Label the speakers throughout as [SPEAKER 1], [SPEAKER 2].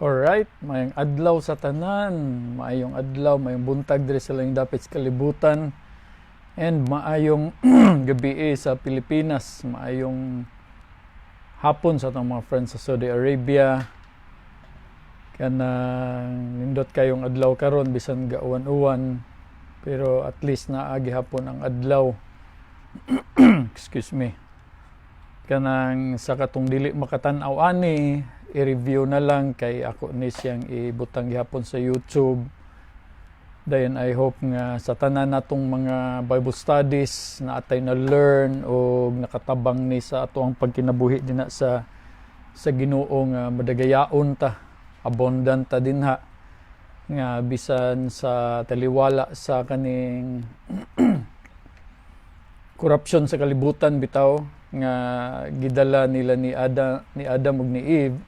[SPEAKER 1] Alright, maayong adlaw sa tanan, maayong adlaw, maayong buntag diri sa laing dapit sa kalibutan, and maayong gabi sa Pilipinas, maayong hapon sa atong mga friends sa Saudi Arabia. Kanang nindot kayong adlaw karon bisan gauwan-uwan, pero at least naa gihapon ang adlaw. Excuse me. Kanang sa katong dili makatan-aw ani, i-review na lang kay ako ni siyang ibutang gihapon sa YouTube. Dayon I hope nga sa tanan natong mga Bible studies na atay na learn o nakatabang ni sa atoang pagkinabuhi dinha sa Ginoo nga madagayaon ta, abundant ta dinha nga bisan sa taliwala sa kaning corruption sa kalibutan bitaw nga gidala nila ni Adam ug ni Eve,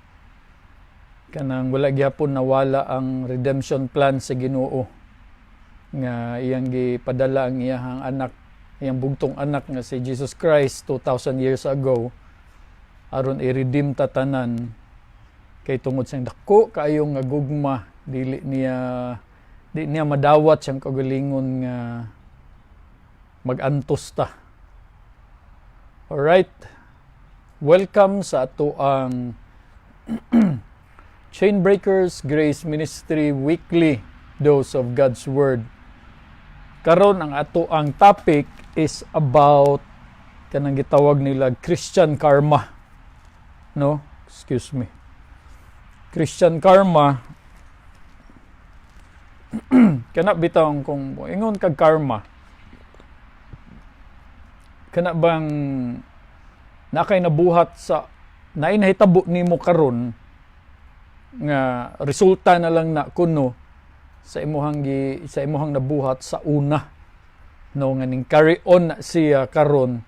[SPEAKER 1] kanang wala gihapon nawala ang redemption plan sa Ginoo nga iyang gipadala ang iyahang anak, iyang bugtong anak nga si Jesus Christ 2000 years ago aron i-redeem ta tanan, kay tungod sa dako kaayong nga gugma, dili niya di niya madawat siyang kaugalingon nga mag-antos ta. Alright. Welcome sa atoang Chainbreakers Grace Ministry Weekly Dose of God's Word. Karon, ang atoang topic is about kanang gitawag nila Christian karma. No? Excuse me. Christian karma, kana bitaw kung ingon kag karma, kana bang nakay nabuhat sa naay nahitabo nimo karon nga resulta na lang na kuno sa imuhang nabuhat sa una, no, nga ning carry on na siya karon?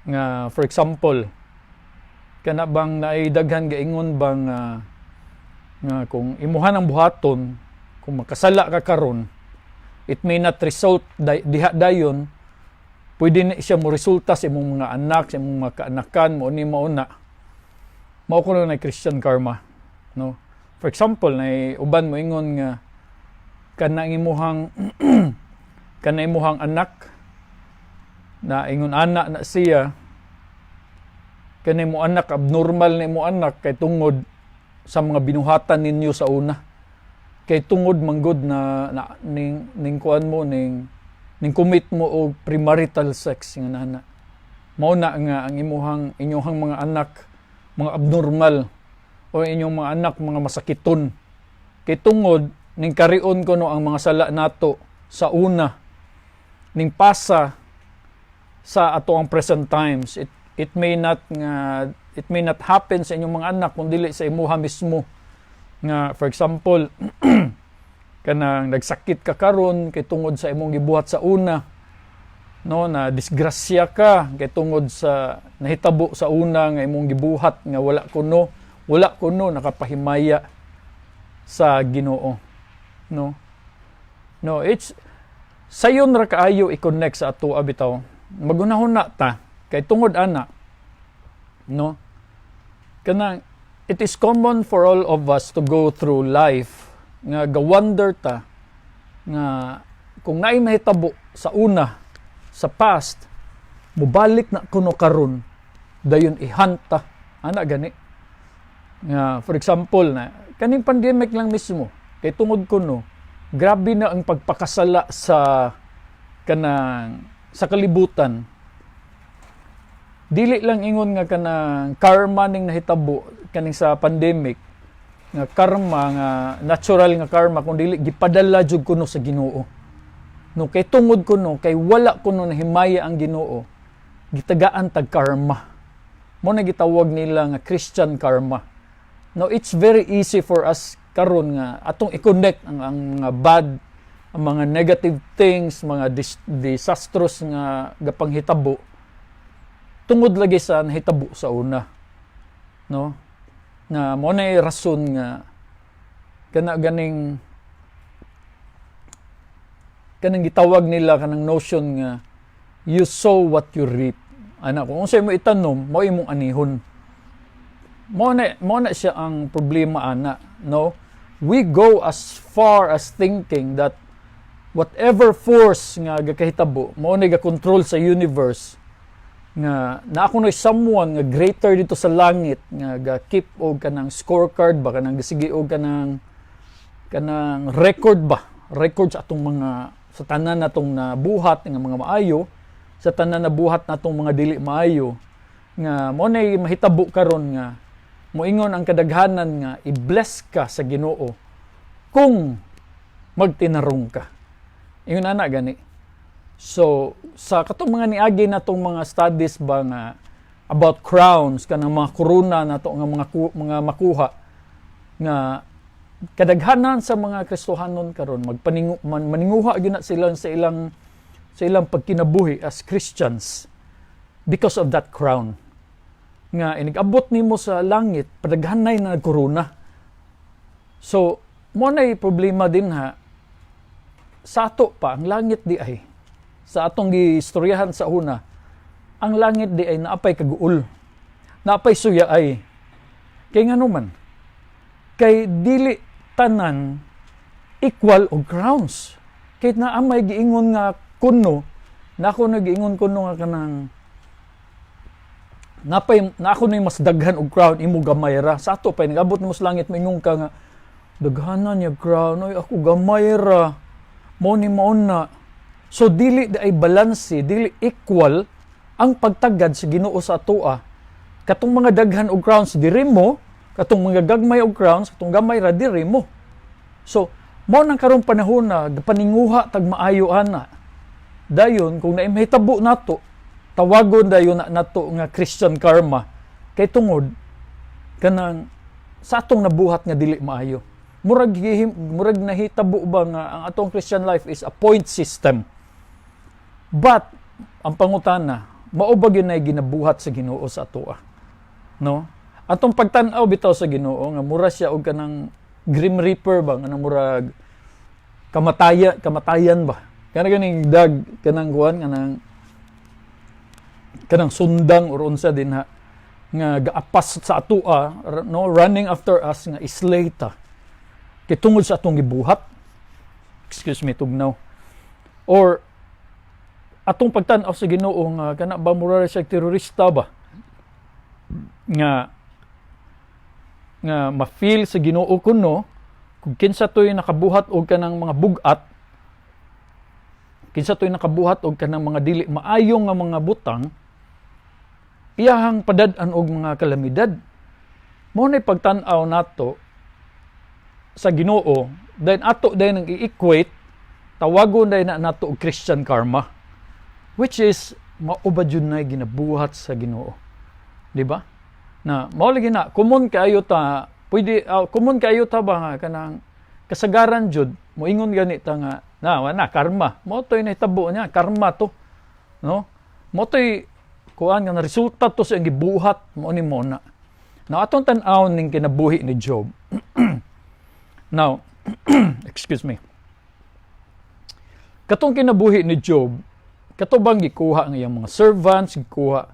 [SPEAKER 1] Nga for example, kana bang naay daghan gaingon bang nga kung imuha ng buhaton, kung makasala ka karon, it may not result diha dayon, pwede na siya mo resulta sa imong mga anak, sa imong mga kaanakan mo ni mao na mao kuno na Christian karma, no? For example, nay uban mo ingon nga kanang imuhang anak na ingon ana na siya, kani mo anak, abnormal na imo anak kay tungod sa mga binuhatan ninyo sa una, kay tungod manggod na ning ning kuan mo ning ning commit mo og premarital sex nga nana, mao na nga ang imuhang inyuhang mga anak mga abnormal o inyong mga anak mga masakiton kay tungod ning carry-on kuno ang mga sala nato sa una, ning pasa sa ato ang present times. It may not happen sa inyong mga anak kung dili sa imuha mismo. Nga for example, kanang nagsakit ka karon kay tungod sa imong gibuhat sa una, no, na disgrasya ka kay tungod sa nahitabo sa una nga imong gibuhat nga wala kuno nakapahimaya sa Ginoo, no? No, it's sayon ra kaayo i-connect sa ato bitaw. Magunahuna ta kay tungod ana, no, kanang it is common for all of us to go through life nga ga-wonder ta nga kung naay mahitabo sa una, sa past, mubalik na kuno karon, dayon ihanta ana gani. Nga for example na kaning pandemic lang mismo, kay tungod kuno grabe na ang pagpakasala sa kanang sa kalibutan, dili lang ingon nga kanang karma ning nahitabo kaning sa pandemic nga karma, nga natural nga karma, kung dili gipadala jud kuno sa Ginoo, no, kay tungod kuno kay wala kuno nahimaya ang Ginoo, gitagaan tag karma mo na gitawag nila nga Christian karma, no? It's very easy for us karon nga atong i-connect ang mga bad, ang mga negative things, mga disastrous nga gapanghitabo tungod lagi sa nahitabo sa una, no, na mo na rason nga kana ganing kanang gitawag nila kanang notion nga you sow what you reap ana. Kung unsay mo itanom, mao imong anihon. Mao na siya ang problema ana. no, we go as far as thinking that whatever force nga gakahitabo mao na control sa universe, nga naa kuno'y someone nga greater didto sa langit nga ga keep og kanang scorecard ba, kanang gasige og kanang record ba, record sa atong mga, sa tanan natong nabuhat nga mga maayo, sa tanan nabuhat natong mga dili maayo, nga mao nay mahitabo karon nga moingon ang kadaghanan nga i-bless ka sa Ginoo kung magtinarong ka. Ingon ana gani. So, sa katong mga niagi natong mga studies ba nga about crowns, kanang mga korona nato nga mga makuha, nga kadaghanan sa mga Kristohanon karon maninguha gyud na sila sa ilang pagkinabuhi as Christians because of that crown nga inig-abot nimo sa langit, padaghanay na korona. So mao nay problema dinha. Sa ato pa, ang langit diay, sa atong giistoryahan sa una, ang langit diay naapay kaguol, naapay suyaay. Kay ngano man? Kay dili tanan equal og crowns. Kay naa may giingon nga kuno, na ako nagiingon kuno nga kanang napay na ako na mas daghan og crown, imo gamay ra. Sa ato pa, nag-abot mo sa langit, maingon ka nga daghanan niya crown, oy, ako gamay ra mo ni mao na. So dili diay balanse, dili equal ang pagtagad sa Ginoo sa atoa. Katong mga daghan og crowns, diri mo, katong mga gagmay og crowns, katong gamay ra, diri mo. So mao nang karong panahon na paninguha tag maayo ana. Dayon kung naay mahitabo nato, tawagon dayon na nato nga Christian karma kay tungod kanang sa atong nabuhat nga dili maayo. Murag nahitabo ba nga ang atong Christian life is a point system. But ang pangutana, mao ba gyud nay ginabuhat sa Ginoo sa atoa? No? Atong pagtan-aw bitaw sa Ginoo nga mura siya og kanang Grim Reaper ba, nga murag kamatayan ba. Kana ganing dag kanang kuan, kanang sundang or unsa dinha nga gaapas sa atoa, no, running after us nga islay ta kay tungod sa atong gibuhat. Excuse me, tugnaw. Or atong pagtan-aw sa Ginoo nga kana ba mura siya terorista ba, nga nga ma-feel sa Ginoo kuno kung kinsa to'y nakabuhat og kanang mga bug-at, kinsa to'y nakabuhat og kanang mga dili maayo nga mga butang, iyahang padad-an og mga kalamidad. Mao nay pagtan-aw nato sa Ginoo. Then ato dayon ang i-equate, tawagon dayon na nato og Christian karma, which is mao ba jud nay ginabuhat sa Ginoo, di ba? Na mao lagi na common kaayo ta, pwede common kaayo ta ba nga kanang kasagaran jud moingon gani ta nga na na karma, mao to'y nahitabo niya, karma to, no? Mao to'y kuan nga na resulta to sa iyang gibuhat, mao ni mo na. Na atong tan-awon ning kinabuhi ni Job. Now, excuse me, katong kinabuhi ni Job, kato bang gikuha ang iyang mga servants, gikuha,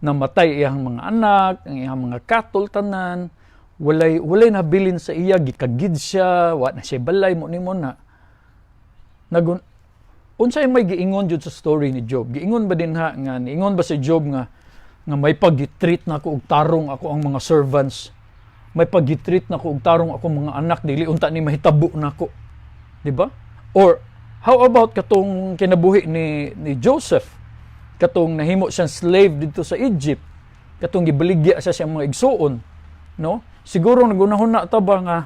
[SPEAKER 1] namatay iyang mga anak, ang iyang mga katol tanan, walay nabilin sa iya, gikagid siya, wa na siya balay, mo ni mo na. Nagun unsay may giingon jud sa story ni Job? Giingon ba dinha nga niingon ba si Job nga may pag-treat na ako og tarong ako ang mga servants? May pag-treat na ko og tarong ako mga anak, dili unta ni mahitabo nako. Di ba? Or how about katong kinabuhi ni Joseph? Katong nahimo siyang slave didto sa Egypt. Katong gibaligya siya sa mga igsuon, no? Siguro nagunahon na ta ba nga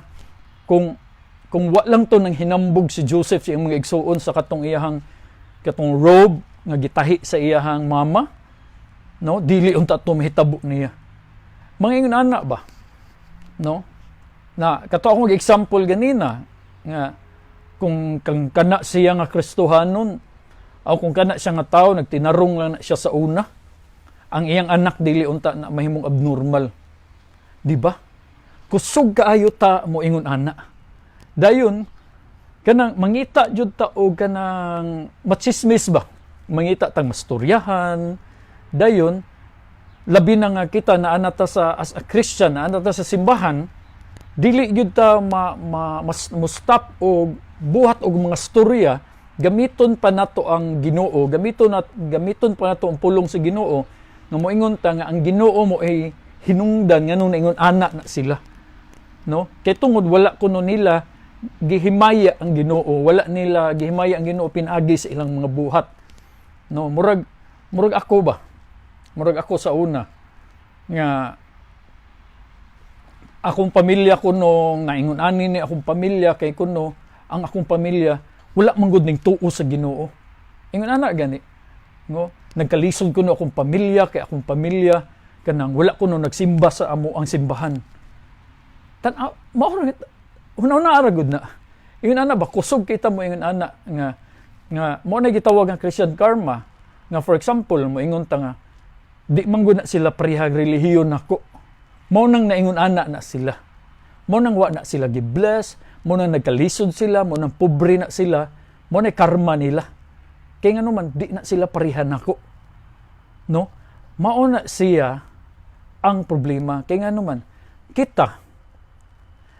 [SPEAKER 1] kung wa lang to nang hinambog si Joseph sa iyang mga igsuon sa katong iyahang katong robe nga gitahi sa iyahang mama, no, dili unta to mahitabo niya. Mga ingon ana ba, no? Na kato akong example ganina nga kung kang kana siya nga Kristohanon o kung kana siya nga tao, nagtinarong lang na siya sa una, ang iyang anak dili unta na mahimong abnormal, di ba? Kusog kaayo ta mo ingon ana. Dayon kanang mangita jud ta og kanang matsismis ba, mangita tang mastoryahan. Dayon labi na nga kita na ana ta sa as a Christian, na ana ta sa simbahan. Dili gyud ta ma, ma, mas, mo stop og buhat og mga storya. Gamiton pa nato ang Ginoo, gamiton pa nato ang pulong sa Ginoo nga moingon ta nga ang Ginoo mo ay hinungdan nganong naingon ana na sila, no? Kay tungod wala kuno nila gihimaya ang Ginoo, wala nila gihimaya ang Ginoo pinaagi sa ilang mga buhat, no? Murag ako ba, murag ako sa una nga akong pamilya kuno, naingon ani ni akong pamilya, kay kuno ang akong pamilya wala man gud ning tuo sa Ginoo. Ingon ana gani, no? Nagkalisod kuno akong pamilya kay akong pamilya kanang wala kuno nagsimba sa amo ang simbahan. Tan mao ra, huna-huna ra gud na. Ingon ana ba, kusog kita mo ingon ana nga mo na gitawag ang Christian karma nga, for example, moingon ta nga di man gud na sila parehag relihiyon nako, mao nang naingon ana na sila, mao nang wa na sila gi-bless, mao nang nagkalisod sila, mao nang pobre na sila, mao na karma nila kay ngano man di na sila pareha nako, no? Mao na siya ang problema kay ngano man kita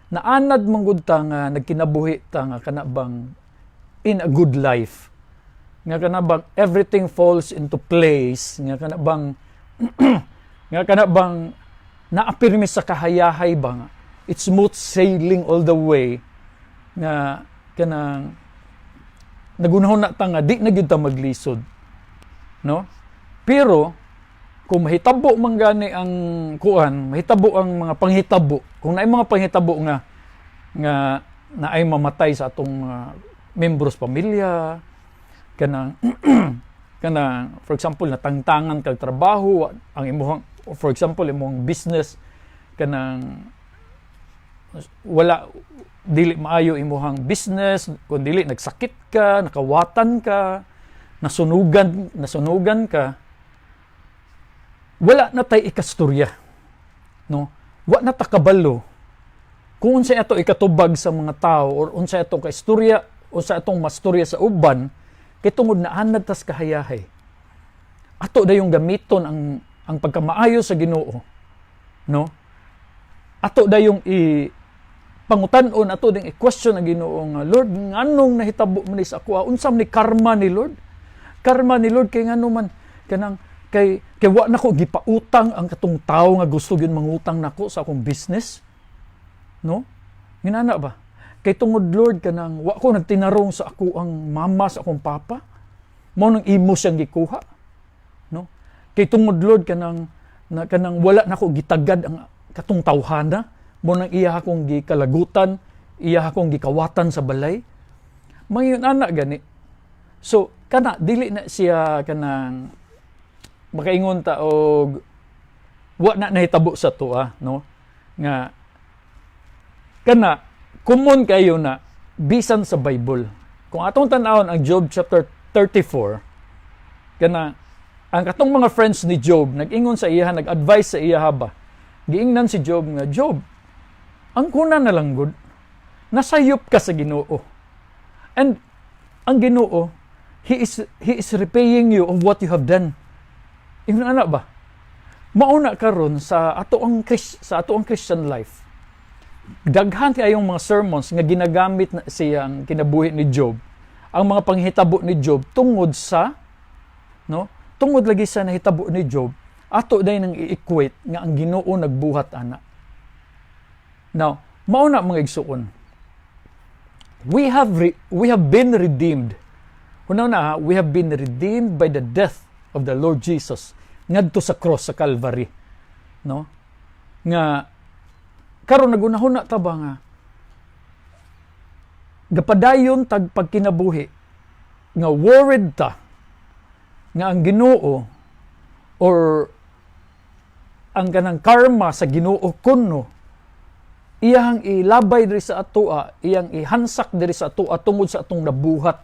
[SPEAKER 1] naanad man gud ta nga nagkinabuhi ta nga kana bang in a good life, nga kana bang everything falls into place, nga kana bang naapirmi sa kahayahay ba, nga it's smooth sailing all the way, nga kanang nagunahon na ta nga di na gyud ta maglisod, no? Pero kung mahitabo man gani ang kuan, mahitabo ang mga panghitabo, kung naay mga panghitabo nga naay mamatay sa atong mga membros pamilya, kanang for example, natangtangan kag trabaho, ang imong, for example, imong business kanang wala, dili maayo imuhang business, kung dili nagsakit ka, nakawatan ka, nasunugan ka, wala na tay ikastorya, no? Wa na ta kabalo kung unsay ato ikatubag sa mga tao or unsay ato kaistorya o sa atong mastorya sa uban, kay tungod na anad tas kahayahay. Ato dayong gamiton ang pagkamaayo sa Ginoo, no? Ato dayong i pangutan-on, ato ding i-question ang Ginoo nga, "Lord, nganong nahitabo man ni sa ako? Unsa man ni karma ni Lord? Karma ni Lord kay ngano man kanang kay wa nako gipautang ang katong tawo nga gusto gyud mangutang nako sa akong business," no? Ginana ba, kay tungod, Lord, kanang wa ko nagtinarong sa ako ang mama, sa akong papa, mao nang imo siyang gikuha, no? Kay tungod, Lord, kanang na, kanang wala nako gitagad ang katong tawhana, mao nang iya akong gikalagutan, iya akong gikawatan sa balay." Mayon ana gani. So kana dili na siya kanang makaingon ta og wa na nahitabo sa atoa, no? Nga kana common kayo na bisan sa Bible. Kung atong tan-awon ang Job chapter 34, kana ang katong mga friends ni Job nag-ingon sa iya, nag-advise sa iya ba. Giingnan si Job nga, "Job, ang kuna na lang gud, nasayop ka sa Ginoo. And ang Ginoo, he is repaying you of what you have done." Ingon ana ba? Mauna karon sa ato ang Christian life. Daghan kayong mga sermons nga ginagamit na siya ang kinabuhi ni Job, ang mga panghitabo ni Job tungod sa, no? Tungod lagi sa nahitabo ni Job, ato day nang i-equate nga ang Ginoo nagbuhat ana. Now, mao na, mga igsuon. We have been redeemed. Una na, ha, we have been redeemed by the death of the Lord Jesus ngadto sa cross sa Calvary. No? Nga karon nagunahuna ta ba nga gapadayon tag pagkinabuhi nga worried ta nga ang Ginoo or ang kanang karma sa Ginoo kuno iyang ilabay diri sa atoa, iyang ihansak diri sa atoa tungod sa atong nabuhat?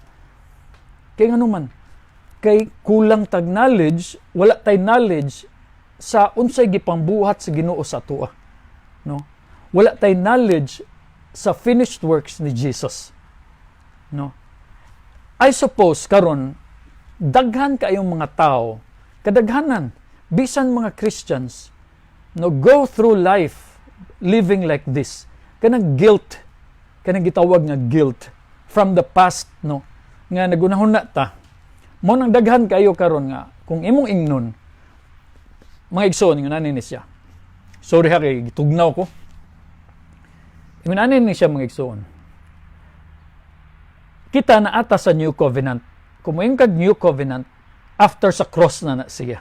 [SPEAKER 1] Kay ngano man, kay kulang tag knowledge, wala tay knowledge sa unsay gipangbuhat sa Ginoo sa atoa, no? Wala tay knowledge sa finished works ni Jesus, no? I suppose karon daghan kayong mga tao, kadaghanan bisan mga Christians, no, go through life living like this. Kanang guilt, kanang gitawag nga guilt from the past, no, nga nagunahon na ta. Mao nang daghan kayo karon nga kung imong ingnon, mga igsoon, ingon ni siya. Sorry ha, kay gitugnaw ko. Ingon ani ni siya, mga igsoon. Kita na ata sa New Covenant. Kung moingon kag New Covenant, after sa cross na na siya.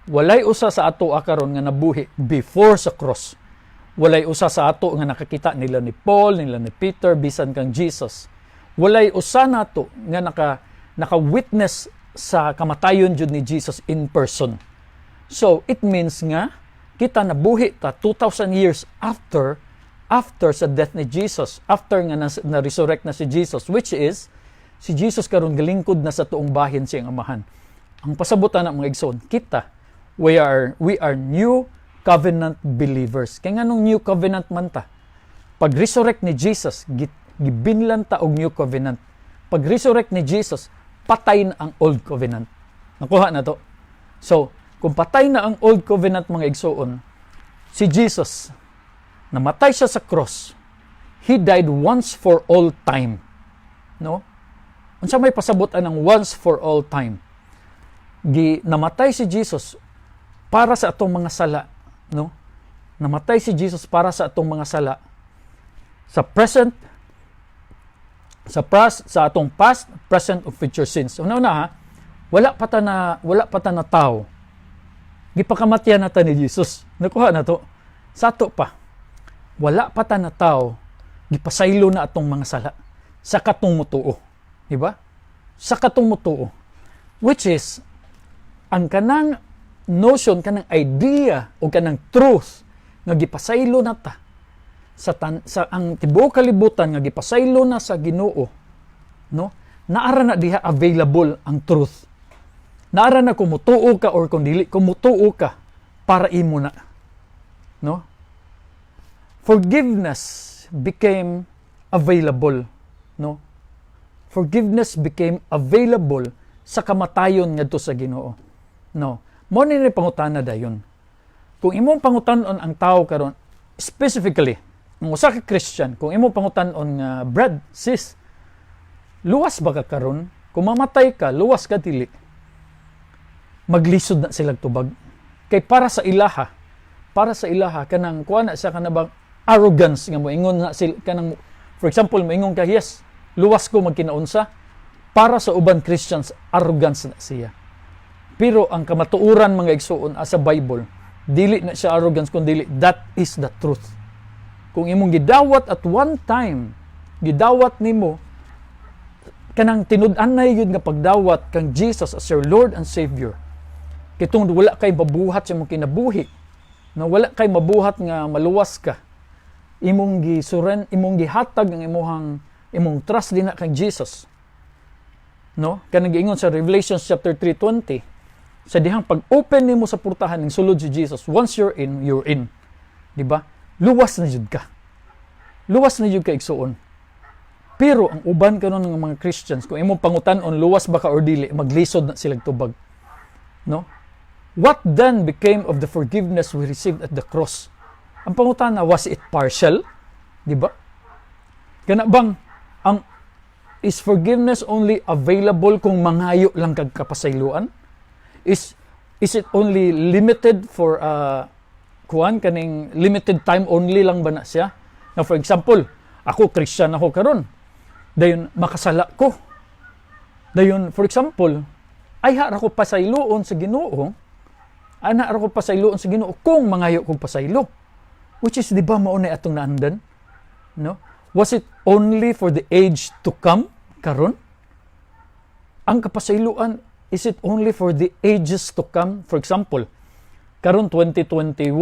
[SPEAKER 1] Walay usa sa ato karon nga nabuhi before sa cross. Walay usa sa ato nga nakakita nila ni Paul, nila ni Peter, bisan kang Jesus. Walay usa nato nga naka witness sa kamatayon jud ni Jesus in person. So, it means nga kita nabuhi ta 2,000 years after after sa death ni Jesus, after nga na resurrect na si Jesus, which is si Jesus karon galingkod na sa tuong bahin sa iyang Amahan. Ang pasabutan ng mga igsoon, kita we are New Covenant believers. Kaya nganong New Covenant man ta? Pag resurrect ni Jesus, gibinlan ta og New Covenant. Pag resurrect ni Jesus, patay na ang Old Covenant. Nakuha na to. So, kung patay na ang Old Covenant, mga igsoon, si Jesus, namatay siya sa cross. He died once for all time. No? Unsa may pasabot anang once for all time? Gi namatay si Jesus para sa atong mga sala, no? Namatay si Jesus para sa atong mga sala. Sa present, sa past, sa atong past, present ug future sins. Una-una ha, wala pa ta na tao. Gipakamatyan na ta ni Jesus. Nakuha na to. Sa ato pa. Wala pa ta na tao, gipasaylo na atong mga sala sa katong mutuo. Di ba? Sa katong mutuo. Which is, ang kanang notion, kanang idea o kanang truth nga gipasaylo na ta sa ang tibuok kalibutan nga gipasaylo na sa Ginoo, no, naara na diha available ang truth. Naara na kung mutuo ka or kung dili. Kung mutuo ka, para imo na, no? Forgiveness became available, no? Forgiveness became available sa kamatayon ngadto sa Ginoo, no? Mao ni pangutana dayon. Kung imong pangutan-on ang tao karon, specifically ang usa ka Christian, kung imong pangutan-on nga, "Brad, sis, luwas ba ka karon? Kung mamatay ka, luwas ka, dili?" Maglisod na sila tubag kay para sa ilaha kanang kuha na siya, kanang arrogance nga moingon na sila kanang, for example, moingon ka, "Yes, luwas ko magkinaunsa." Para sa uban Christians, arrogance na siya. Pero ang kamatuoran, mga igsuon, sa Bible, dili na siya arrogance kun dili that is the truth. Kung imong gidawat at one time, gidawat nimo kanang tinud-anay yun nga pagdawat kang Jesus as your Lord and Savior. Kay tungod wala kay mabuhat sa imong kinabuhi, na wala kay mabuhat nga maluwas ka. Imong gisuren, imong gihatag ang imong trust dinha kang Jesus. No? Kanang giingon sa Revelation chapter 3:20, sa dihang pag-open nimo sa portahan ng sulod si Jesus, once you're in, you're in. Di ba? Luwas na jud ka. Luwas na jud ka, igsuon. Pero ang uban karon ng mga Christians, kung imong pangutan-on, luwas ba ka or dili, maglisod na sila tubag. No? What then became of the forgiveness we received at the cross? Ang pangutana, was it partial? Di ba? Kana bang ang is forgiveness only available kung mangayo lang kag kapasayloan? Is it only limited for kuan, kaning limited time only lang ba na siya? Now, for example, ako, Christian ako karon. Dayon makasala ko. Dayon, for example, ay ra ko pasayloon sa Ginoo. Ana ra ko pasayloon sa Ginoo kung mangayo kog pasaylo. Which is, di ba, mao na atong naandan? No? Was it only for the age to come karon? Ang kapasayloan, is it only for the ages to come? For example, karon 2021.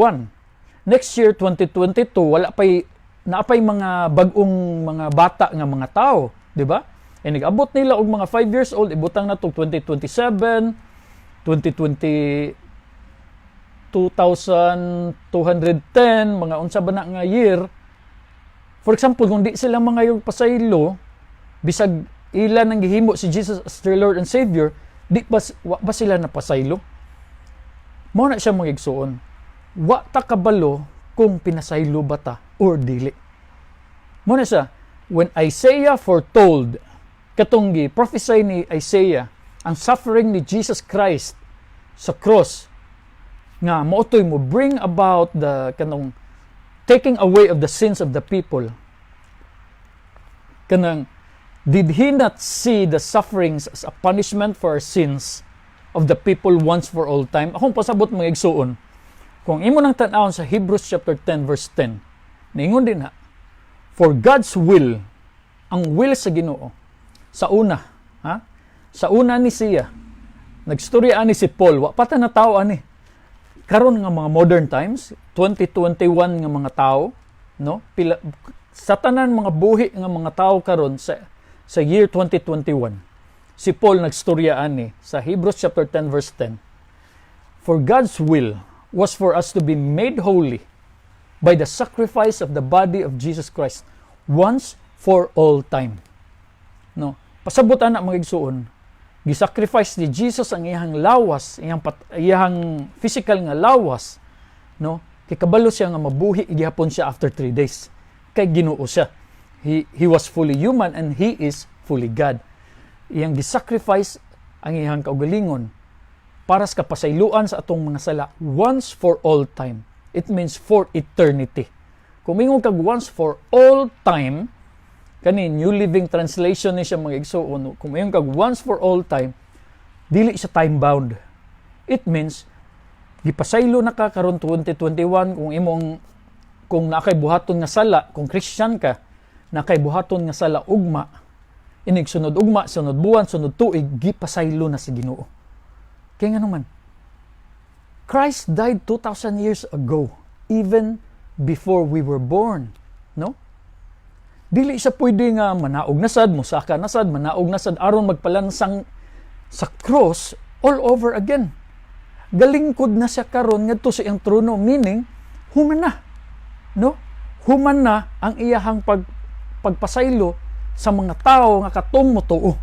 [SPEAKER 1] Next year 2022, wala pay naapay mga bag-ong mga bata nga mga tao, di ba? E nag-abot nila og mga 5 years old, ibutang na to 2027, 2020, 2210, mga unsa ba na nga year. For example, kung di sila mga yung pasaylo, bisag ila nang gihimo si Jesus as their Lord and Savior, di ba, wa ba sila napasaylo? Mao na siya, mga igsuon. Wa ta kabalo kung pinasaylo ba ta or dili. Mao na siya, when Isaiah foretold, katong gi prophesy ni Isaiah ang suffering ni Jesus Christ sa cross nga mao toy mo bring about the kanong taking away of the sins of the people, kanang did he not see the sufferings as a punishment for our sins of the people once for all time? Akong pasabot, mga igsuon, kung imo nang tan-awon sa Hebrews chapter 10 verse 10, niingon dinha, for God's will, ang will sa Ginoo sa una, ha, sa una ni siya. Nagstorya ani si Paul, wa pa ta na tao ani karon nga mga modern times, 2021 nga mga tao, no? Pila sa tanan mga buhi nga mga tao karon sa year 2021. Si Paul nagstorya ani sa Hebrews chapter 10 verse 10. For God's will was for us to be made holy by the sacrifice of the body of Jesus Christ once for all time. No? Pasabot ana, mga igsuon, gisacrifice ni Jesus ang iyang lawas, iyang physical nga lawas, no? Kay kabalo siya nga mabuhi gihapon siya after 3 days. Kay Ginoo siya. He was fully human and he is fully God. Iyang gisacrifice ang iyang kaugalingon para sa kapasayloan sa atong mga sala once for all time. It means for eternity. Kung mingon kag once for all time, kani New Living Translation ni siya, mga igsuon, kung mingon kag once for all time, dili siya time bound. It means gipasaylo na ka karon 2021, kung naa kay buhaton nga sala, kung Christian ka, naa kay buhaton nga sala ugma, inig sunod ugma, sunod buwan, sunod tuig, gipasaylo na sa Ginoo. Kaya nga naman, Christ died 2,000 years ago, even before we were born. No? Dili siya pwede nga manaog na sad, musaka na sad, manaog na sad aron magpalansang sa cross all over again. Galingkod na siya karon ngadto sa iyang trono, meaning human na. No? Human na ang iyahang pagpasaylo sa mga tao nga katong motuo.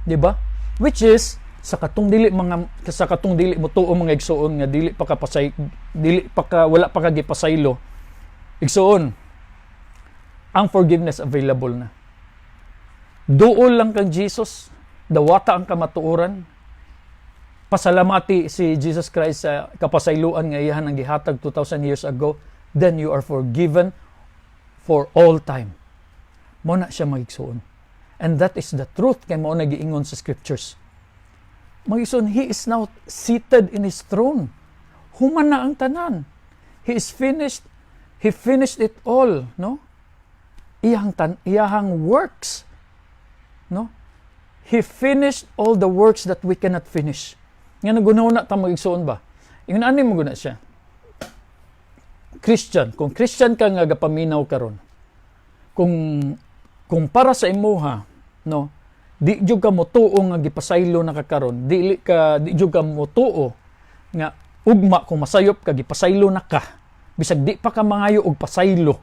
[SPEAKER 1] Di ba? Which is sa katong dili mo tuo, mga igsuon, nga dili pa ka pasay dili pa ka wala pa ka gipasaylo. Igsuon, ang forgiveness available na. Duol lang kang Jesus, dawata ang kamatuoran. Pasalamati si Jesus Christ sa kapasayloan nga iyahan ang gihatag 2,000 years ago, then you are forgiven for all time. Mao na siya, mga igsuon. And that is the truth kay mao na giingon sa scriptures. Mga igsuon, He is now seated in His throne. Human na ang tanan. He is finished. He finished it all, no? Iyahang works. No? He finished all the works that we cannot finish. Nga nagunahuna ta, mga igsuon ba? Ingon ani mo guna siya. Christian, kung Christian ka nga gapaminaw karon, kung para sa imuha, no, di jud ka motuo nga gipasaylo na ka karon, di jud ka motuo nga ugma kung masayop ka gipasaylo na ka, bisag di pa ka mangayo og pasaylo,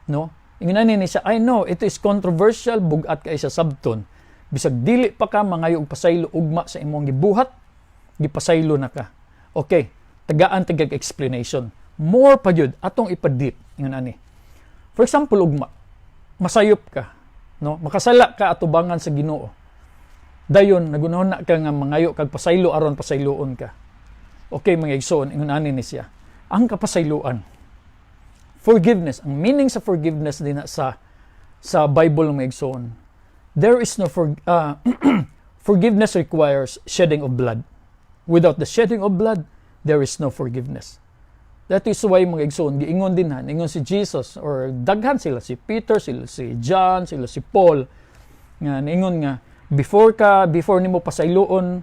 [SPEAKER 1] no? Ingon ani ni siya, I know it is controversial, bugat kay sa sabton. Bisag dili pa ka mangayo og pasaylo ugma sa imong gibuhat, gipasaylo na ka. Okay, tagaan tagag explanation. More pa gyud atong ipa-deep ingon ani. For example, ugma, masayop ka, no? Makasala ka atubangan sa Ginoo. Dayon nagunahon na ka nga mangayo kag pasaylo aron pasayloon ka. Okay, mga igsoon, ingon ani ni siya. Ang kapasayloan, forgiveness, ang meaning sa forgiveness din na sa Bible, mga igsoon. There is no for, forgiveness requires shedding of blood. Without the shedding of blood, there is no forgiveness. That is why, mga igsoon, giingon dinha, ingon si Jesus or daghan sila, si Peter, sila si John, sila si Paul, nga niingon nga before nimo pasayloon,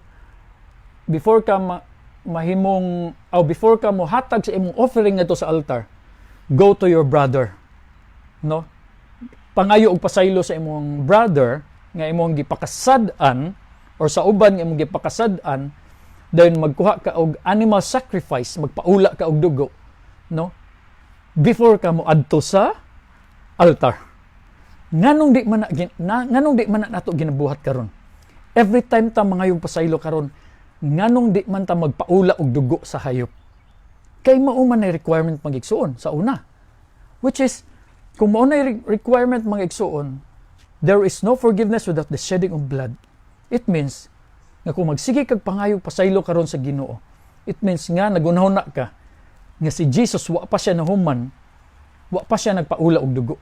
[SPEAKER 1] before ka mahimong oh, before ka mohatag sa imong offering ngadto sa altar, go to your brother, no? Pangayo og pasaylo sa imong brother nga imong gipakasad-an or sa uban nga imong gipakasad-an. Then magkuha ka og animal sacrifice, magpaula ka og dugo, no, before ka mo adto sa altar. Nganong di man na nato ginabuhat karon? Every time ta mangayong pasaylo karon, nganong di man ta magpaula og dugo sa hayop? Kay mao man na requirement, mga igsuon, sa una, which is Kung mao na requirement, mga igsuon, there is no forgiveness without the shedding of blood. It means nga kung magsige kag pangayo pasaylo karon sa Ginoo, it means nga nagunahuna ka nga si Jesus, wa pa siya nahuman, wa pa siya nagpaula og dugo.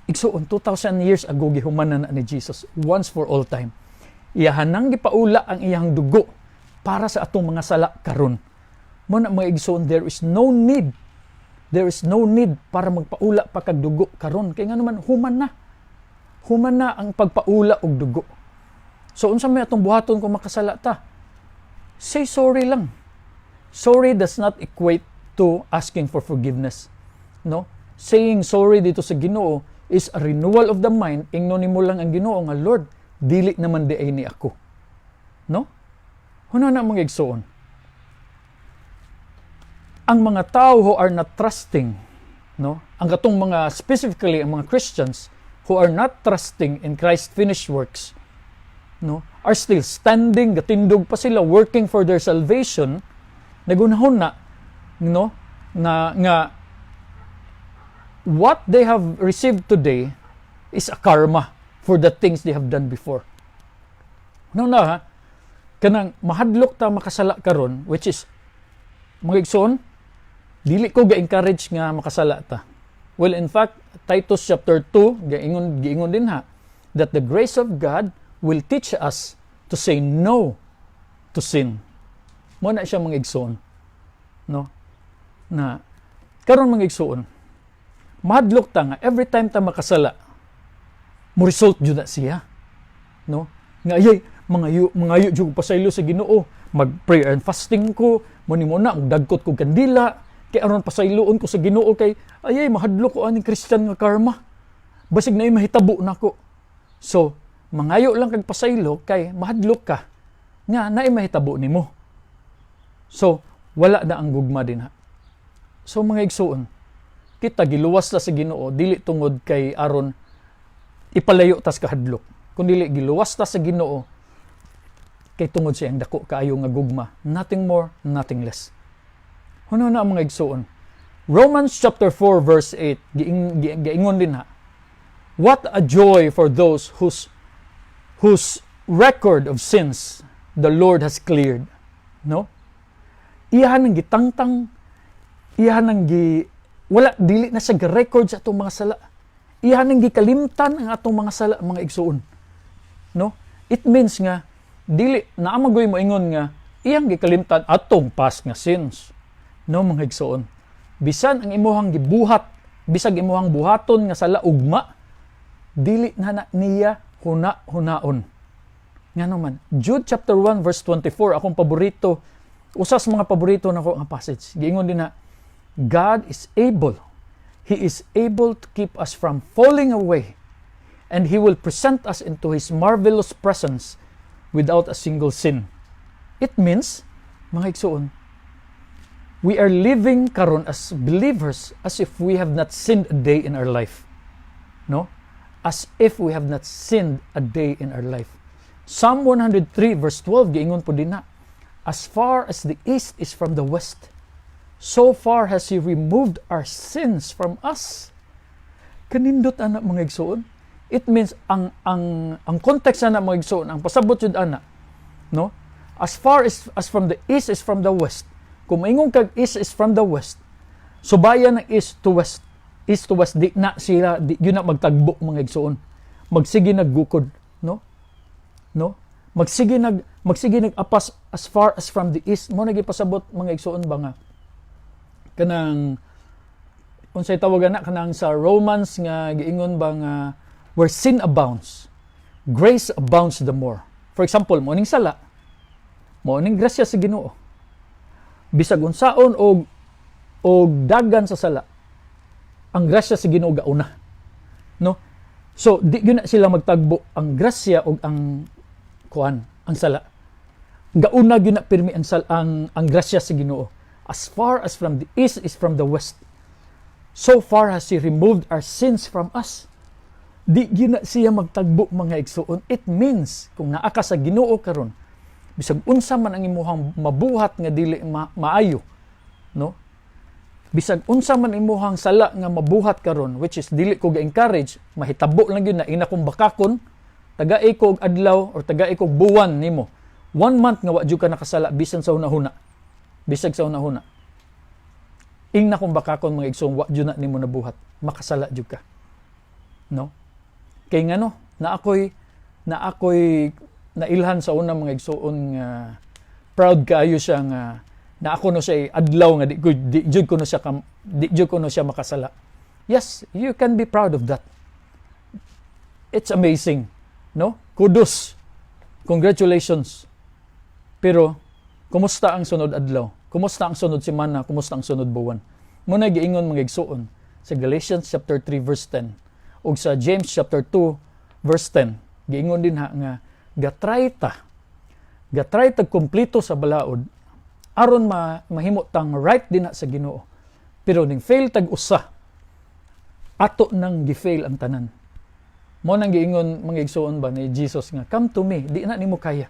[SPEAKER 1] Igsuon, 2,000 years ago gihuman na ni Jesus once for all time. Iyahan nang gipaula ang iyang dugo para sa atong mga sala karon. Mo na, mga igsuon, there is no need para magpaula pa kag dugo karon kay nga naman human na. Human na ang pagpaula og dugo. So unsa may atong buhaton kung makasala ta? Say sorry lang. Sorry does not equate to asking for forgiveness. No? Saying sorry dito sa Ginoo is a renewal of the mind. Ingnon nimo lang ang Ginoo nga, "Lord, dili naman diay ni ako." No? Huna na, mga igsuon. Ang mga tao who are not trusting, no? Ang katong mga, specifically ang mga Christians who are not trusting in Christ's finished works, no, are still standing, gatindog pa sila, working for their salvation, nagunahon na, no, na nga what they have received today is a karma for the things they have done before. No na ha, kanang mahadlok ta makasala karon, which is, mga igsoon, dili ko ga-encourage nga makasala ta. Well, in fact, Titus chapter 2, giingon din ha, that the grace of God will teach us to say no to sin. Mo na siya, mga igsoon. No? Na karon, mga igsoon, mahadlok ta nga every time ta makasala, mo result jud na siya. No? Nga ayay, mangayo jud pasaylo sa Ginoo, mag prayer and fasting ko, mo ni mo na dagkot ko kandila kay aron pasayloon ko sa Ginoo kay ayay, mahadlok ko aning Christian nga karma. Basig na mahitabo nako. So, mangayo lang kag pasaylo kay mahadlok ka nga naay mahitabo nimo. So, wala na ang gugma din ha. So mga igsuon, kita giluwas ta sa Ginoo dili tungod kay aron ipalayo tas kahadlok, kundi giluwas ta sa Ginoo kay tungod sa iyang dako kaayo nga gugma. Nothing more, nothing less. Huno na, mga igsuon. Romans chapter 4 verse 8, giingon din ha. What a joy for those whose record of sins the Lord has cleared. No? Iyahan ang gitangtang, iyahan ang gi wala, dili na siya record sa atong mga sala. Iyahan ang gikalimtan ang atong mga sala, mga igsuon. No? It means nga dili naa magoy mo ingon nga iyang gikalimtan atong past nga sins. No, mga igsuon. Bisan ang imuhang gibuhat, bisag imuhang buhaton nga sala ugma, dili na niya huna-hunaon. Nga naman, Jude chapter 1 verse 24, akong paborito, usa sa mga paborito nako nga passage. Giingon din na, God is able. He is able to keep us from falling away, and He will present us into His marvelous presence without a single sin. It means, mga igsuon, we are living karon as believers as if we have not sinned a day in our life. No? As if we have not sinned a day in our life. Psalm 103 verse 12, giingon po din na, "As far as the east is from the west, so far has He removed our sins from us." Kanindot ana, mga igsuon. It means ang context ana, mga igsuon, ang pasabot jud ana, no? As far as from the east is from the west. Kung maingon kag east is from the west, subayan ng east to west, east to west, di na sila, di yun na magtagbo, mga igsuon. Magsige naggukod, no? No? Magsige nag-apas as far as from the east. Mo nagipasabot, mga igsuon ba, nga kanang unsay tawag na kanang sa Romans nga giingon ba nga where sin abounds, grace abounds the more. For example, mo ning sala, mo ning grasya sa Ginoo. Bisag unsaon og dagan sa sala, ang grasya sa Ginoo gauna. No? So di gyud na sila magtagbo ang grasya og ang kuan, ang sala. Gauna gyud na pirmi ang grasya sa Ginoo. As far as from the east is from the west, so far has He removed our sins from us. Di gyud na siya magtagbo, mga igsuon. It means kung naa ka sa Ginoo karon, bisag unsa man ang imuhang mabuhat nga dili maayo, no? Bisag unsa man imuhang sala nga mabuhat karon, which is dili ko ga-encourage, mahitabo lang gyud na ina kong bakakon, tagai ko og adlaw or tagai ko og buwan nimo. One month nga wa jud ka nakasala bisan sa hunahuna. Bisag sa hunahuna. Ingna kong bakakon, mga igsoon, wa jud na nimo nabuhat. Makasala jud ka. No? Kay ngano, na ako'y nailhan sa una, mga igsoon, nga proud kaayo siya nga na ako no siya adlaw nga di jud ko no siya makasala. Yes, you can be proud of that. It's amazing, no? Kudos. Congratulations. Pero kumusta ang sunod adlaw? Kumusta ang sunod semana? Kumusta ang sunod buwan? Mao na giingon, mga igsoon, sa Galatians chapter 3 verse 10 ug sa James chapter 2 verse 10, giingon din ha nga gatry tag kompleto sa balaod aron mahimo tang right din na sa Ginoo. Pero ning fail tag usa, ato nang gi-fail ang tanan. Mao nang giingon, mga igsoon ba, ni Jesus nga, "Come to me, di na nimo kaya,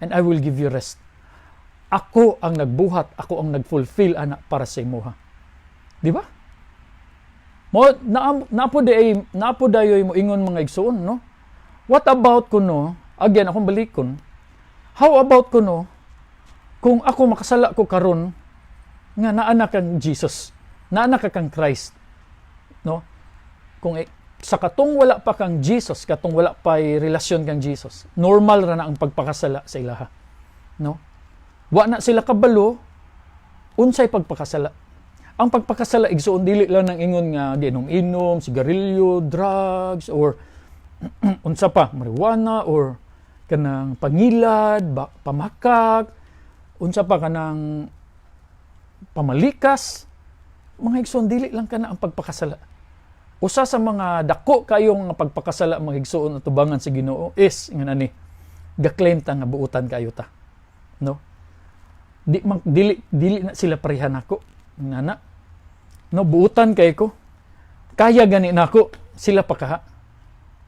[SPEAKER 1] and I will give you rest." Ako ang nagbuhat, ako ang nagfulfill ana para sa imuha. Di ba? Mo na napo di ay napo dayoy mo ingon, mga igsoon, no? What about kuno? Again, akong balikon. How about kuno kung ako makasala ko karon nga naa na kang Jesus, naa na ka kang Christ, no? Kung sa katong wala pa kang Jesus, katong wala pa relasyon kang Jesus, normal ra na ang pagpakasala sa ilaha, no? Wa na sila kabalo unsay pagpakasala. Ang pagpakasala, igsoon, dili lang nang ingon nga giinom-inom, sigarilyo, drugs or unsa pa, marijuana or kanang pangilad, ba, pamakak, unsa pa, kanang pamalikas. Mga igsoon, dili lang kana ang pagpakasala. Usa sa mga dako kayong nga pagpakasala, mga igsoon, atubangan sa Ginoo is nga nani ga-claim ta nga buutan kayo ta, no? Di man dili na sila pareha nako ngana, no? Buutan kay ko, kaya gani nako, sila pa kaha.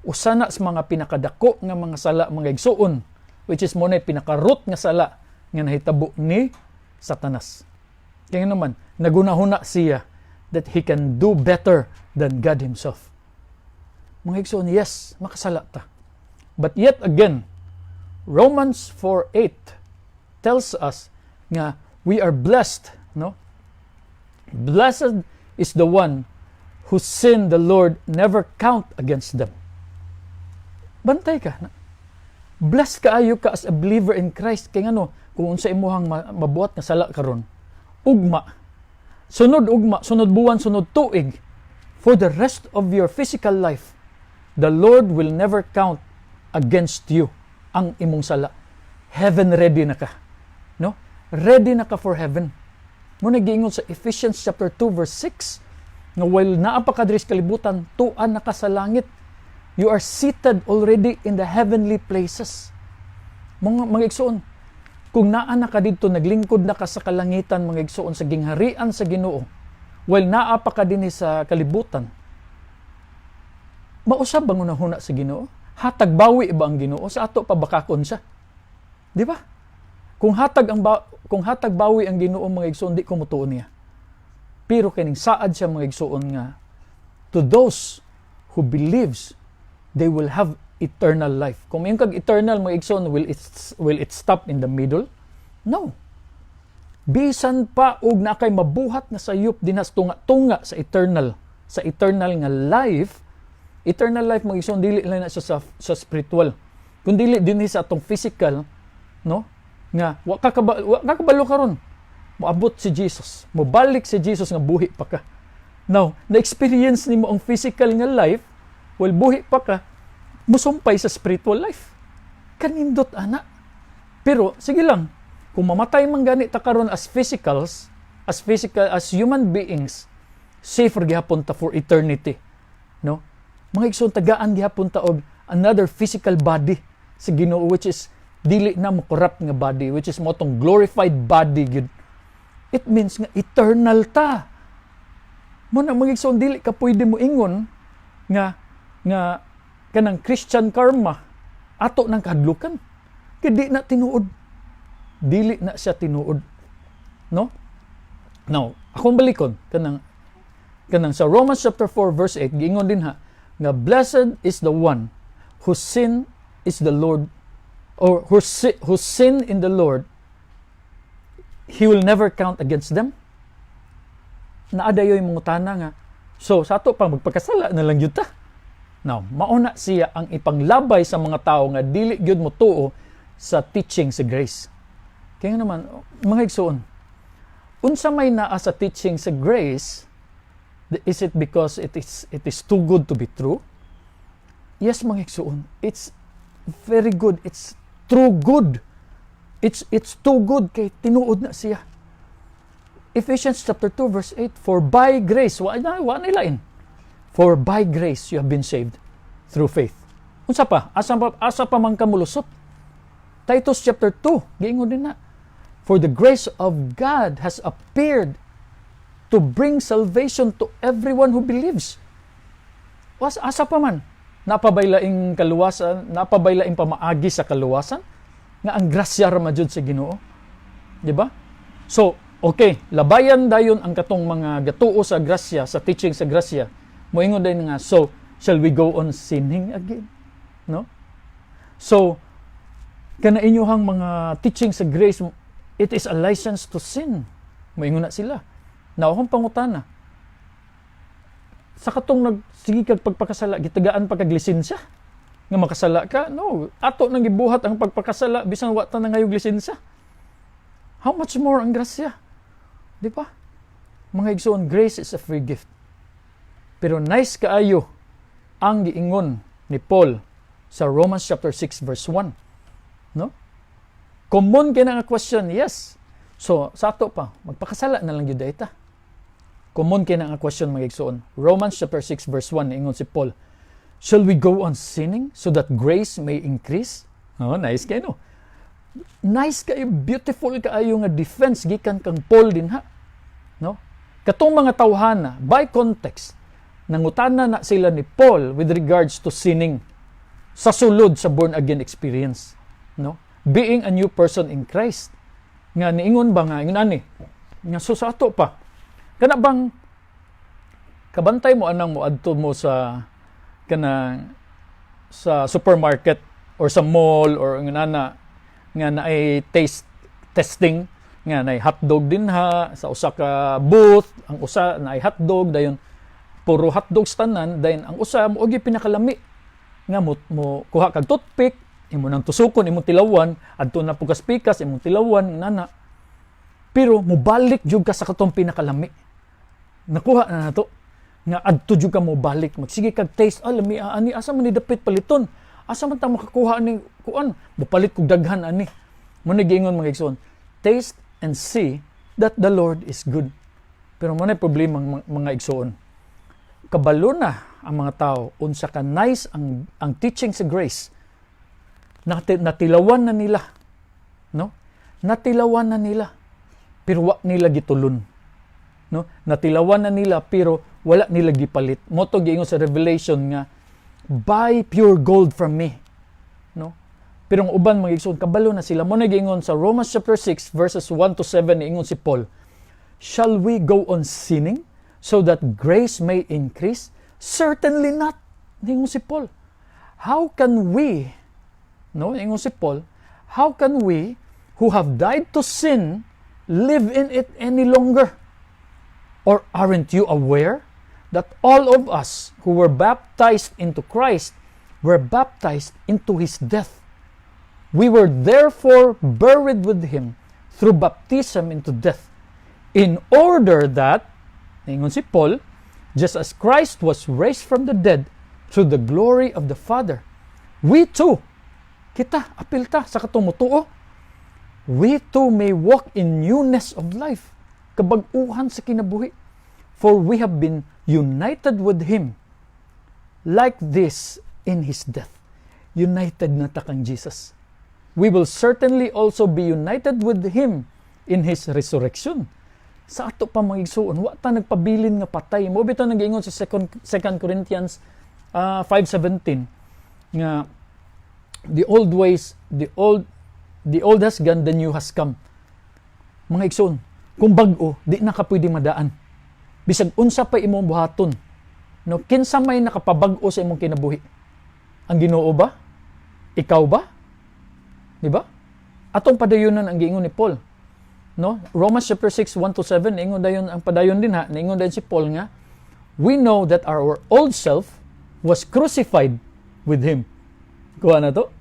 [SPEAKER 1] Usa na sa mga pinakadako nga mga sala, mga igsoon, which is mo na pinaka-root nga sala nga nahitabo ni Satanas. Kaya naman nagunahuna siya that he can do better than God himself. Mga igsoon, yes, makasala ta. But yet again, Romans 4:8 tells us nga we are blessed, no? Blessed is the one whose sin the Lord never count against them. Bantay ka. Blessed kaayo ka as a believer in Christ kay ngano, kung unsa imuhang mabuhat nga sala karon, ugma, sunod ugma, sunod buwan, sunod tuig, for the rest of your physical life, the Lord will never count against you ang imong sala. Heaven ready na ka, no? Ready na ka for heaven. Mao na giingon sa Ephesians chapter 2 verse 6 nga while naa pa ka diri sa kalibutan, tuan na ka sa langit. You are seated already in the heavenly places. Mga igsoon, kung naa na ka didto, naglingkod na ka sa kalangitan, mga igsoon, sa gingharian sa Ginoo, while naa pa ka dinhi sa kalibutan, mausab bang hunahuna sa Ginoo? Hatag bawi ba ang Ginoo? Sa ato pa bakakon siya. Di ba? Kung hatag bawi ang Ginoo, mga igsoon, di ko mutuo niya. Pero kining saad siya, mga igsoon, nga to those who believes, they will have eternal life. Kung moingon kag eternal, mga igsoon, will it stop in the middle? No. Bisan pa og na kay mabuhat nga sayop dinhas tunga-tunga sa eternal nga life. Eternal life, mga igsoon, dili lang na siya sa spiritual. Kun dili dinhi sa atong physical, no? Nga wa ka kabalo karon. Moabot si Jesus, mobalik si Jesus nga buhi pa ka. Now, na-experience nimo ang physical nga life while buhi pa ka, musumpay sa spiritual life. Kanindot ana. Pero sige lang, kung mamatay man gani ta karon as physicals, as physical as human beings, safer gihapon ta for eternity. No? Mga igsoon, tagaan gihapon ta og another physical body sa Ginoo, which is dili na mo corrupt nga body, which is mao tong glorified body gyud. It means nga eternal ta. Mao na, mga igsoon, dili ka pwede mo ingon nga kanang Christian karma ato nang kahadlukan. Kay di na tinuod. Dili na siya tinuod. No? Now, akong balikon kanang sa Romans chapter 4 verse 8, giingon din ha nga blessed is the one whose sin is the Lord or whose sin in the Lord he will never count against them. Naa dayoy mangutana nga, so sa ato pa, magpakasala na lang gyud ta. Now, mauna siya ang ipanglabay sa mga tao nga dili gyud mo tuo sa teaching sa grace. Kaya nga naman, mga igsoon, unsa may naa sa teaching sa grace, is it because it is too good to be true? Yes, mga igsoon, it's very good. It's true good. It's too good kay tinuod na siya. Ephesians chapter 2 verse 8, "For by grace," wa na ilain. "For by grace you have been saved through faith." Unsa pa? Asa pa man ka mulusot? Titus chapter 2, giingon din na. "For the grace of God has appeared to bring salvation to everyone who believes." Was asa pa man? Naa pa bay laing kaluwasan, naa pa bay laing pamaagi sa kaluwasan? Nga ang grasya ra man jud sa Ginoo. Di ba? So, okay, labayan dayon ang katong mga gatuo sa grasya, sa teaching sa grasya. Moingon dayon nga, "So shall we go on sinning again?" No? So, kana inyohang mga teaching sa grace, it is a license to sin. Moingon na sila. Na akong pangutana, sa katong nagsige kag pagpakasala, gitagaan pa kag lisensya nga makasala ka? No, ato nang gibuhat ang pagpakasala bisan wa ta nangayog lisensya. How much more ang grasya? Di ba? Mga igsoon, grace is a free gift. Pero nice kaayo ang giingon ni Paul sa Romans chapter 6 verse 1. No? Common kay nga question, yes. So, sa ato pa, magpakasala na lang gyud ta. Common kay nga question, mga igsoon. Romans chapter 6 verse 1, ingon si Paul, "Shall we go on sinning so that grace may increase?" Oh, nice kay, no? Nice kayo, beautiful kaayo nga defense gikan kang Paul din ha. No? Katong mga tawhana, by context, nangutana na sila ni Paul with regards to sinning sa sulod sa born again experience, no? Being a new person in Christ. Nga niingon ba nga ingon ani nga, so sa ato pa, kana bang kabantay mo anang mo adto mo sa kanang sa supermarket or sa mall or nga na nga naay taste testing, nga naay hotdog din ha sa usa ka booth, ang usa naay hotdog, dayon puro hotdogs tanan, dayon ang usa mo og pinakalami nga mo kuha kag toothpick, imo nang tusukon, imong tilawan, adto na pud pikas, imong tilawan nana, pero mobalik jud ka sa katong pinakalami. Nakuha na nato nga adto jud ka mo balik, magsige kag taste, "Ah, lami ani, asa man ni dapit paliton, asa man ta makakuha ani kuan, mopalit kog daghan ani?" Mo ni giingon, mga igsoon, "Taste and see that the Lord is good." Pero mo na problema, mga igsoon, kabalo na ang mga tao unsa ka nice ang teaching sa grace. Natilawan na nila, no? Natilawan na nila pero wa nila gitulon, no? Natilawan na nila pero wala nila gipalit. Mo to giingon sa Revelation nga, "Buy pure gold from me," no? Pero ang uban, mga igsoon, kabalo na sila. Mo na giingon sa Romans chapter 6 verses 1 to 7, niingon si Paul, "Shall we go on sinning so that grace may increase? Certainly not." Niingon si Paul, "How can we," no, ingon si Paul, "how can we who have died to sin live in it any longer? Or aren't you aware that all of us who were baptized into Christ were baptized into his death? We were therefore buried with him through baptism into death, in order that," ingon si Paul, "just as Christ was raised from the dead through the glory of the Father, we too," kita, apil ta sa katong mutuo, "we too may walk in newness of life," kabag-uhan sa kinabuhi. "For we have been united with Him like this in His death." United na ta kang Jesus. "We will certainly also be united with Him in His resurrection." Sa ato pa, mga igsuon, wa ta nagpabilin nga patay. Mo bitaw nag-ingon sa 2 Corinthians 5:17 nga the old ways, the old has gone, the new has come. Mga igsuon, Kung bag-o, di na ka pwede madaan. Bisag unsa pa imong buhaton. No, kinsa may nakapabag-o sa imong kinabuhi? Ang Ginoo ba? Ikaw ba? Di ba? Atong padayonan ang giingon ni Paul. No? Romans chapter 6, 1 to 7, niingon dayon ang padayon din ha, niingon dayon si Paul nga, "We know that our old self was crucified with him." Kuha na to?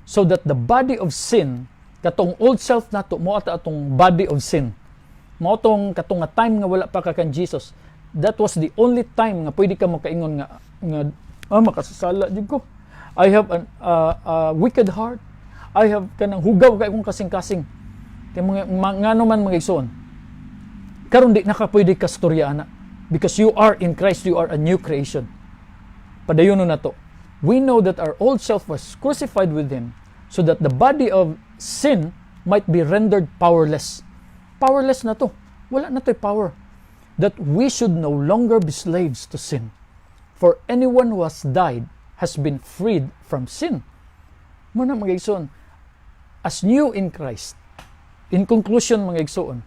[SPEAKER 1] "So that the body of sin," katong old self nato, mao ato atong body of sin. Mao tong katong nga time nga wala pa ka kan Jesus. That was the only time nga pwede ka makaingon nga "Ah, makasasala jud ko. I have an wicked heart. I have kanang hugaw kay akong kasing-kasing." Kay mga ngano man, mga igsoon. Karon di na ka pwede kastorya ana because you are in Christ, you are a new creation. Padayon na to. "We know that our old self was crucified with him so that the body of sin might be rendered powerless." Powerless na to. Wala na to'y power. "That we should no longer be slaves to sin. For anyone who has died has been freed from sin." Mao na, mga igsoon, as new in Christ, in conclusion, mga igsoon,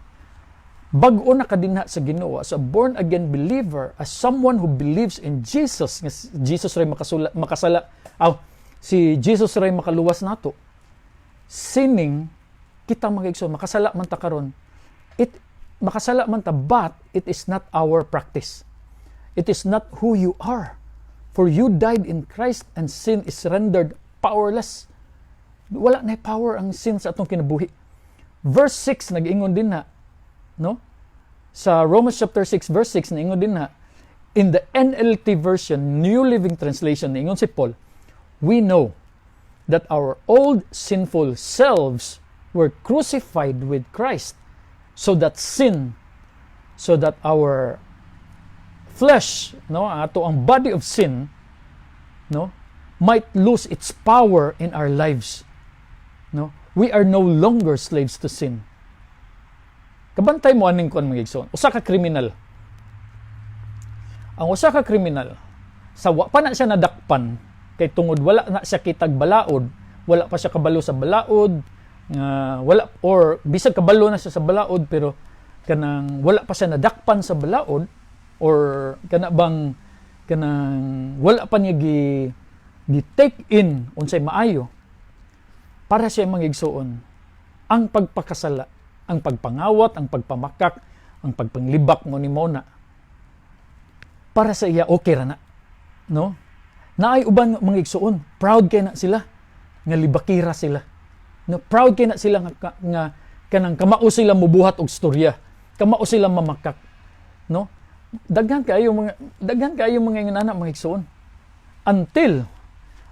[SPEAKER 1] bag-o na ka dinha sa Ginoo as a born again believer, as someone who believes in Jesus, nga si Jesus ray makasula, makasala, aw, si Jesus ray makaluwas nato. Sinning, kita, mga igsoon, makasala man ta karon, it makasala man ta, but it is not our practice. It is not who you are. For you died in Christ and sin is rendered powerless. Wala na power ang sin sa atong kinabuhi. Verse 6 nag-ingon din na, no? Sa Romans chapter 6 verse 6, naingon din na in the NLT version, New Living Translation, naingon si Paul, "We know that our old sinful selves were crucified with Christ so that sin, so that our flesh," no, ato ang body of sin, no, "might lose its power in our lives." No? "We are no longer slaves to sin." Kabantay mo aning kuan, mga igsoon. Usa ka kriminal. Ang usa ka kriminal sa wa pa na siya nadakpan kay tungod wala na siya kitag balaod, wala pa siya kabalo sa balaod, nga wala, or bisag kabalo na siya sa balaod pero kanang wala pa siya nadakpan sa balaod or kana bang kanang wala pa niya gi take in unsay maayo para siya, mga igsoon, ang pagpakasala, ang pagpangawat, ang pagpamakak, ang pagpanglibak mo ni Mona, para sa iya okay ra na, no? Naay uban, mga igsoon, proud kay na sila nga libakira sila, no? Proud kay na sila nga kanang kamao sila mubuhat og storya, kamao sila mamakak, no? Daghan kaayo mga ingon mga igsoon,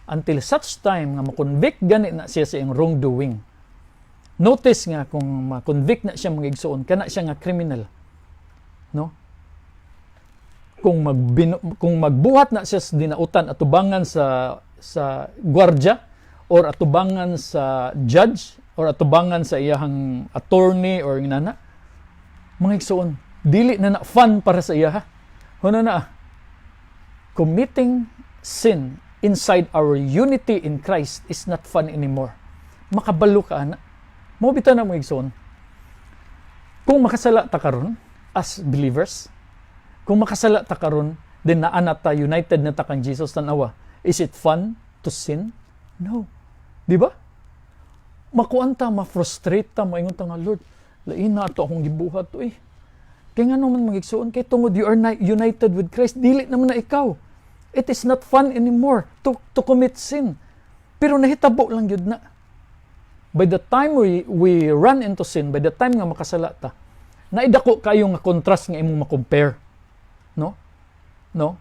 [SPEAKER 1] until such time nga makonvict gani na siya sa iyang wrongdoing. Notice nga kung ma-convict na siya, mga igsoon, kana siya nga criminal, no, kung magbuhat na siya sa dinautan atubangan sa gwardya or atubangan sa judge or atubangan sa iyahang attorney or inana, mga igsoon, dili na na fun para sa iya ha. Huno na committing sin inside our unity in Christ is not fun anymore. Makabalo ka ana. Mao bitaw na, mga igsoon, kung makasala ta karon as believers, kung makasala ta karon then naa na ta, united na ta kang Jesus, tanawa, is it fun to sin? No. Di ba? Makuan ta, ma-frustrate ta, maingon ta nga, "Lord, lain na ato akong gibuhat to eh." Kay nga naman, mga igsoon, kay tungod you are united with Christ, dili naman na ikaw. It is not fun anymore to commit sin. Pero nahitabo lang yun na. By the time we run into sin, by the time nga makasala ta, naidako kayo nga contrast nga imong ma-compare. No? No?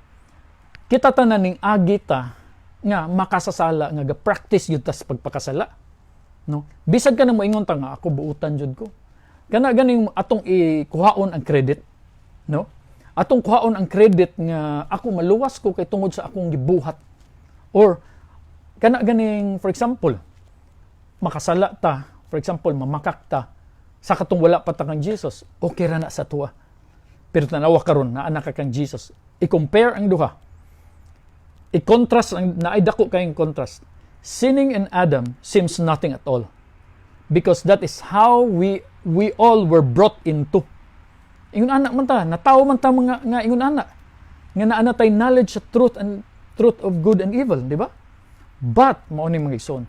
[SPEAKER 1] Kita tanan ning agi ta nga makasasala, nga ga-practice yun tas pagpakasala. No? Bisag ka na moingon ta nga ako buutan jud ko. Kana ganing atong ikuhaon ang credit, no? Atong kuhaon ang credit nga ako maluwas ko kay tungod sa akong gibuhat. Or kana ganing, for example, makasala ta, for example, mamakak ta sa katong wala pa ta kang Jesus, okay ra na sa tuwa. Pero tanawa karon naa na ka kang Jesus. I-compare ang duha. I-contrast ang naay dako kayong contrast. Sinning in Adam seems nothing at all. Because that is how we all were brought into. Ingon ana man ta, natawo man ta mga nga ingon ana. Nga naa na tay knowledge sa truth and truth of good and evil, di ba? But mao ni, mga igsoon,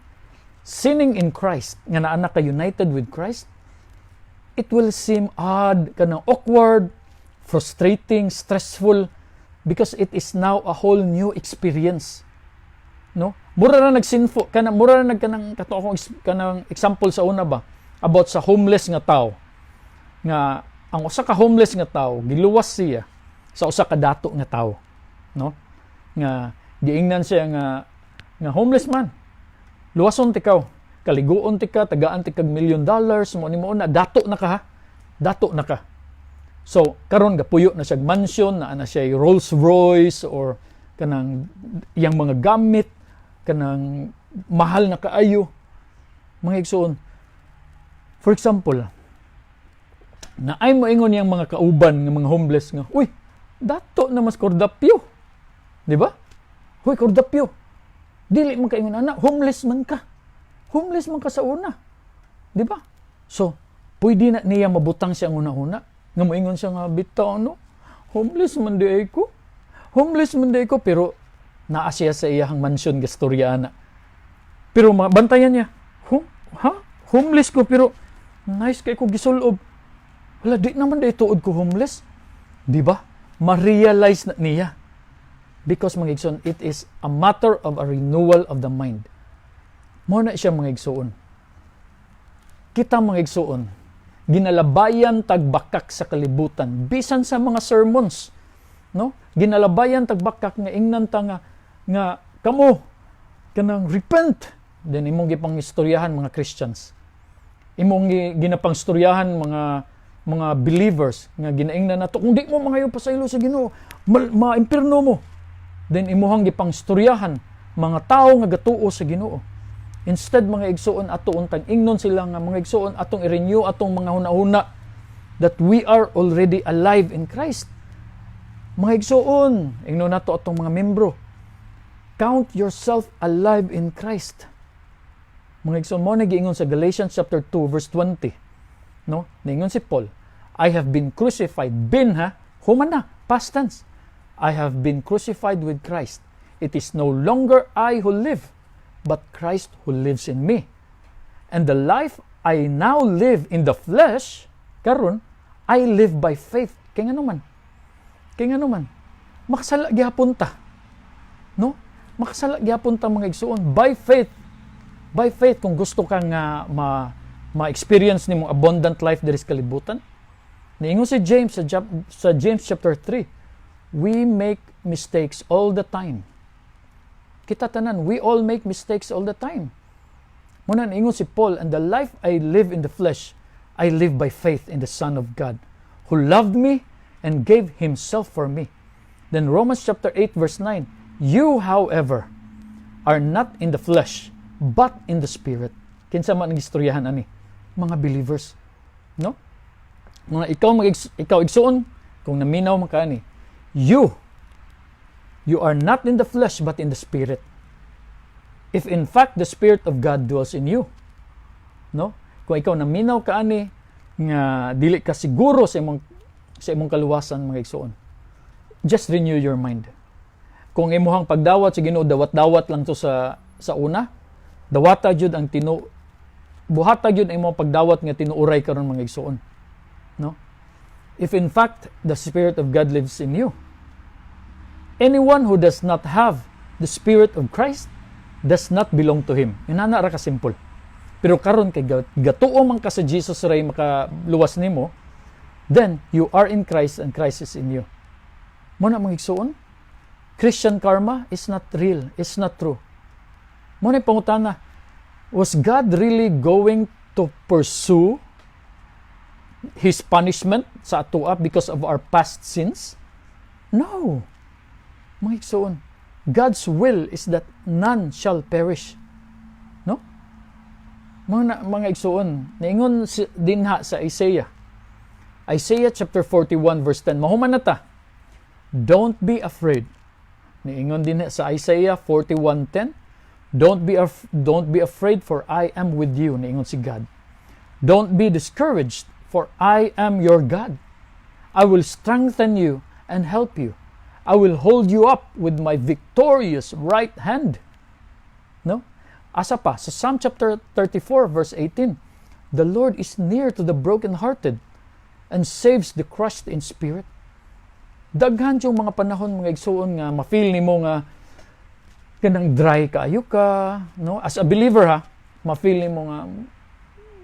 [SPEAKER 1] sinning in Christ, nga naa na ka united with Christ, it will seem odd, kanang awkward, frustrating, stressful, because it is now a whole new experience. No? Mura na nagsinfo, kana mura na nagkanang kato akong kanang example sa una ba about sa homeless nga tao. Nga ang usa ka homeless nga tao giluwas siya sa usa ka dato nga tao, no? Nga giingnan siya nga homeless man. Luwason tikaw, kaliguon tika, tagaan tikag $1 million, mo ni mo na dato na ka ha. Dato na ka. So, karon gapuyo na siya mansion, naa na siya Rolls Royce or kanang iyang mga gamit, kanang mahal na kaayo. Mga igsoon, for example, naay moingon niyang mga kauban nga mga homeless nga, "Uy, dato na mas kordapyo." Di ba? "Uy, kordapyo. Dili man kaingon ana, homeless man ka. Homeless man ka sa una." Di ba? So, pwede na niya mabutang siya ang una-una. Nga moingon siya nga, "Bitaw no, homeless man diay ko. Homeless man diay ko," pero naa siya sa iyahang mansion gastorya ana. Pero bantayan niya, "Ha? Homeless ko pero nice kay ko gisulob. Wala, di naman diay tuod ko homeless." Di ba? Ma-realize na niya. Because, mga igsoon, it is a matter of a renewal of the mind. Mo na siya, mga igsoon. Kita, mga igsoon, ginalabayan tagbakak sa kalibutan bisan sa mga sermons, no? Ginalabayan tagbakak nga ingnan ta nga kamo kanang repent, then imong gipangistoryahan mga Christians, imong ginapangstoryahan mga believers nga ginaingnan nato, kung di mo mangayo pasaylo sa Ginoo, ma-impierno mo. Then imuhang gipangstoryahan mga tao nga gatuo sa Ginoo. Instead, mga igsuon, ato untang ingnon sila nga, mga igsuon, atong i-renew atong mga hunahuna that we are already alive in Christ. Mga igsuon, ingnon nato atong mga membro, count yourself alive in Christ. Mga igsuon, mo na giingon sa Galatians chapter 2 verse 20, no? Niingon si Paul, "I have been crucified." Been ha, human na, past tense. "I have been crucified with Christ. It is no longer I who live, but Christ who lives in me. And the life I now live in the flesh, karon, I live by faith." Kaya nga naman, kaya nga naman, makasala gihapon ta. No? Makasala gihapon ta, mga igsuon. By faith. By faith, kung gusto ka nga ma-experience nimo abundant life diri sa kalibutan. Niingon si James sa James chapter 3, we make mistakes all the time. Kita tanan, we all make mistakes all the time. Muna niingon si Paul, "And the life I live in the flesh, I live by faith in the Son of God, who loved me and gave himself for me." Then Romans chapter 8 verse 9, "You, however, are not in the flesh, but in the Spirit." Kinsa man ang istoryahan ani? Mga believers. No? Mga ikaw mag ikaw igsuon kung naminaw man ka ani, you are not in the flesh but in the Spirit, if in fact the Spirit of God dwells in you. No? Kung ikaw naminaw ka ani nga dili ka siguro sa imong kaluwasan, mga igsuon, just renew your mind. Kung imuhang pagdawat sa Ginoo dawat-dawat lang to sa una, dawata jud ang tinu buhata gyud ang imong pagdawat nga tinuuray karon, mga igsuon. No? If in fact the Spirit of God lives in you. Anyone who does not have the Spirit of Christ does not belong to Him. Inana ra ka simple. Pero karon kay gatuo man ka sa Jesus ray makaluwas nimo, then you are in Christ and Christ is in you. Mo na, mga igsuon, Christian karma is not real, it's not true. Mo na pangutana, was God really going to pursue His punishment sa atoa because of our past sins? No. Mga igsuon, God's will is that none shall perish. No? Mga igsuon, niingon dinha sa Isaiah. Isaiah chapter 41 verse 10. Mahuman na ta. "Don't be afraid." Niingon din sa Isaiah 41:10, Don't be afraid, for I am with you," niingon si God. "Don't be discouraged, for I am your God. I will strengthen you and help you. I will hold you up with my victorious right hand. No? Asa pa? Sa Psalm chapter 34 verse 18, "The Lord is near to the brokenhearted and saves the crushed in spirit." Daghan yung mga panahon, mga igsuon, nga ma-feel nimo nga kanang dry kaayo ka, no? As a believer ha, ma-feel nimo nga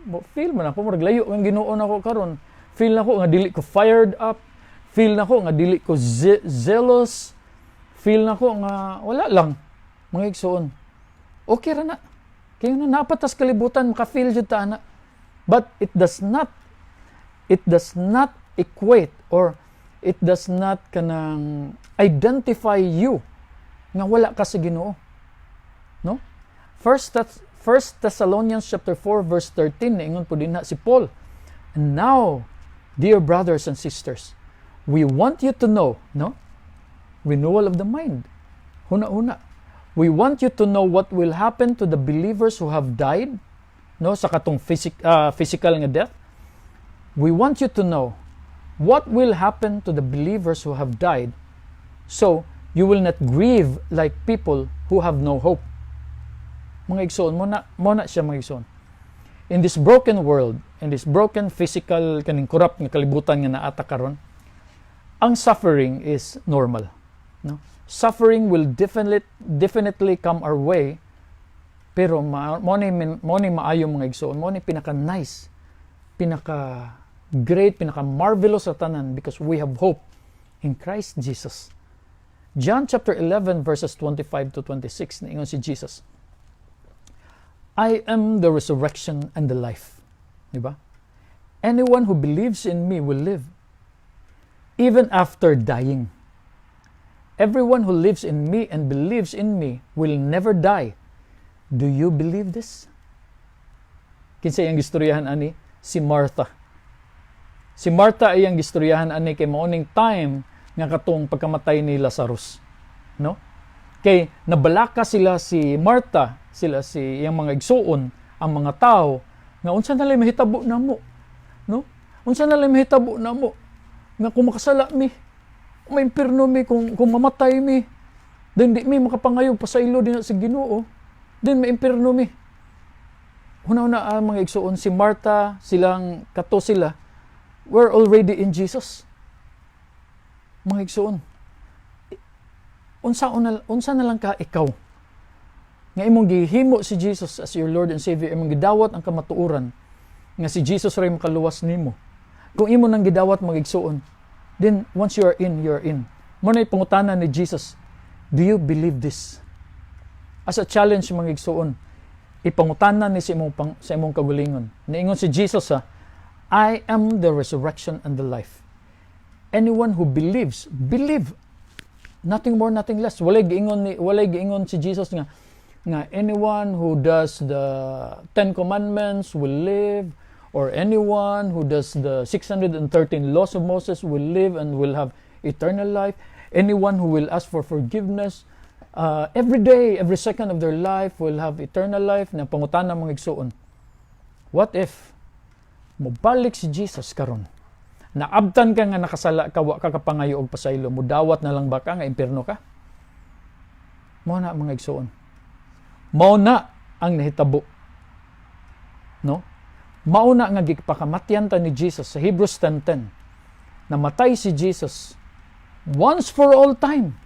[SPEAKER 1] mo feel man ako murag layo ang Ginoo nako karon. Feel nako nga dili ko fired up. Feel nako nga dili ko zealous. Feel nako nga wala lang, mga igsuon. Okay ra na. Kaya na napatas kalibutan maka-feel jud ta ana. But it does not equate or it does not kanang identify you nga wala ka sa Ginoo. No? First Thessalonians chapter 4 verse 13, niingon po dinha si Paul. "And now, dear brothers and sisters, we want you to know," no? Renewal of the mind. Huna-huna. "We want you to know what will happen to the believers who have died," no, sa katong physical nga death. "We want you to know what will happen to the believers who have died, so you will not grieve like people who have no hope." Mga igsoon, mo na siya, mga igsoon. In this broken world, in this broken physical kaning corrupt nga kalibutan nga naata karon, ang suffering is normal. No? Suffering will definitely come our way, pero mo ni maayo, mga igsoon, mo ni pinaka nice, pinaka great, pinaka marvelous sa tanan because we have hope in Christ Jesus. John chapter 11 verses 25 to 26, niingon si Jesus, "I am the resurrection and the life." Di ba? "Anyone who believes in me will live even after dying. Everyone who lives in me and believes in me will never die. Do you believe this?" Kinsa iyang gistoryahan ani? Si Martha. Si Martha ay ang gistoryahan ani kay mao ning time nga katong pagkamatay ni Lazarus. No? Kay nabalaka sila si Martha, sila si iyang mga igsuon, ang mga tao nga unsa na lay mahitabo namo? No? Unsa na lay mahitabo namo? Nga kung makasala mi, maimpirno mi kung mamatay mi. Then di mi makapangayo pasaylo dinha sa Ginoo. Then maimpirno mi. Huna-huna ang mga igsuon, si Martha, silang kato sila, we're already in Jesus. Mga igsuon, unsa na lang ka ikaw nga imong gihimo si Jesus as your Lord and Savior, imong gidawat ang kamatuoran nga si Jesus ray makaluwas nimo. Kung imo nang gidawat, mga igsuon, then once you are in, you are in. Mao na pangutana ni Jesus, "Do you believe this?" As a challenge, mga igsuon, ipangutana ni sa imong kagulingon. Niingon si Jesus ha, "I am the resurrection and the life. Anyone who believes," believe. Nothing more, nothing less. Walay giingon si Jesus nga anyone who does the Ten Commandments will live or anyone who does the 613 laws of Moses will live and will have eternal life. Anyone who will ask for forgiveness every day, every second of their life will have eternal life. Na pangutana, mga igsuon, what if mobalik si Jesus karon? Naabtan ka nga nakasala ka, wa ka kapangayo og pasaylo, mudawat na lang ba ka nga impierno ka? Mao na, mga igsuon. Mao na ang nahitabo. No? Mao na nga gipakamatyan ta ni Jesus sa Hebrews 10:10. Namatay si Jesus once for all time.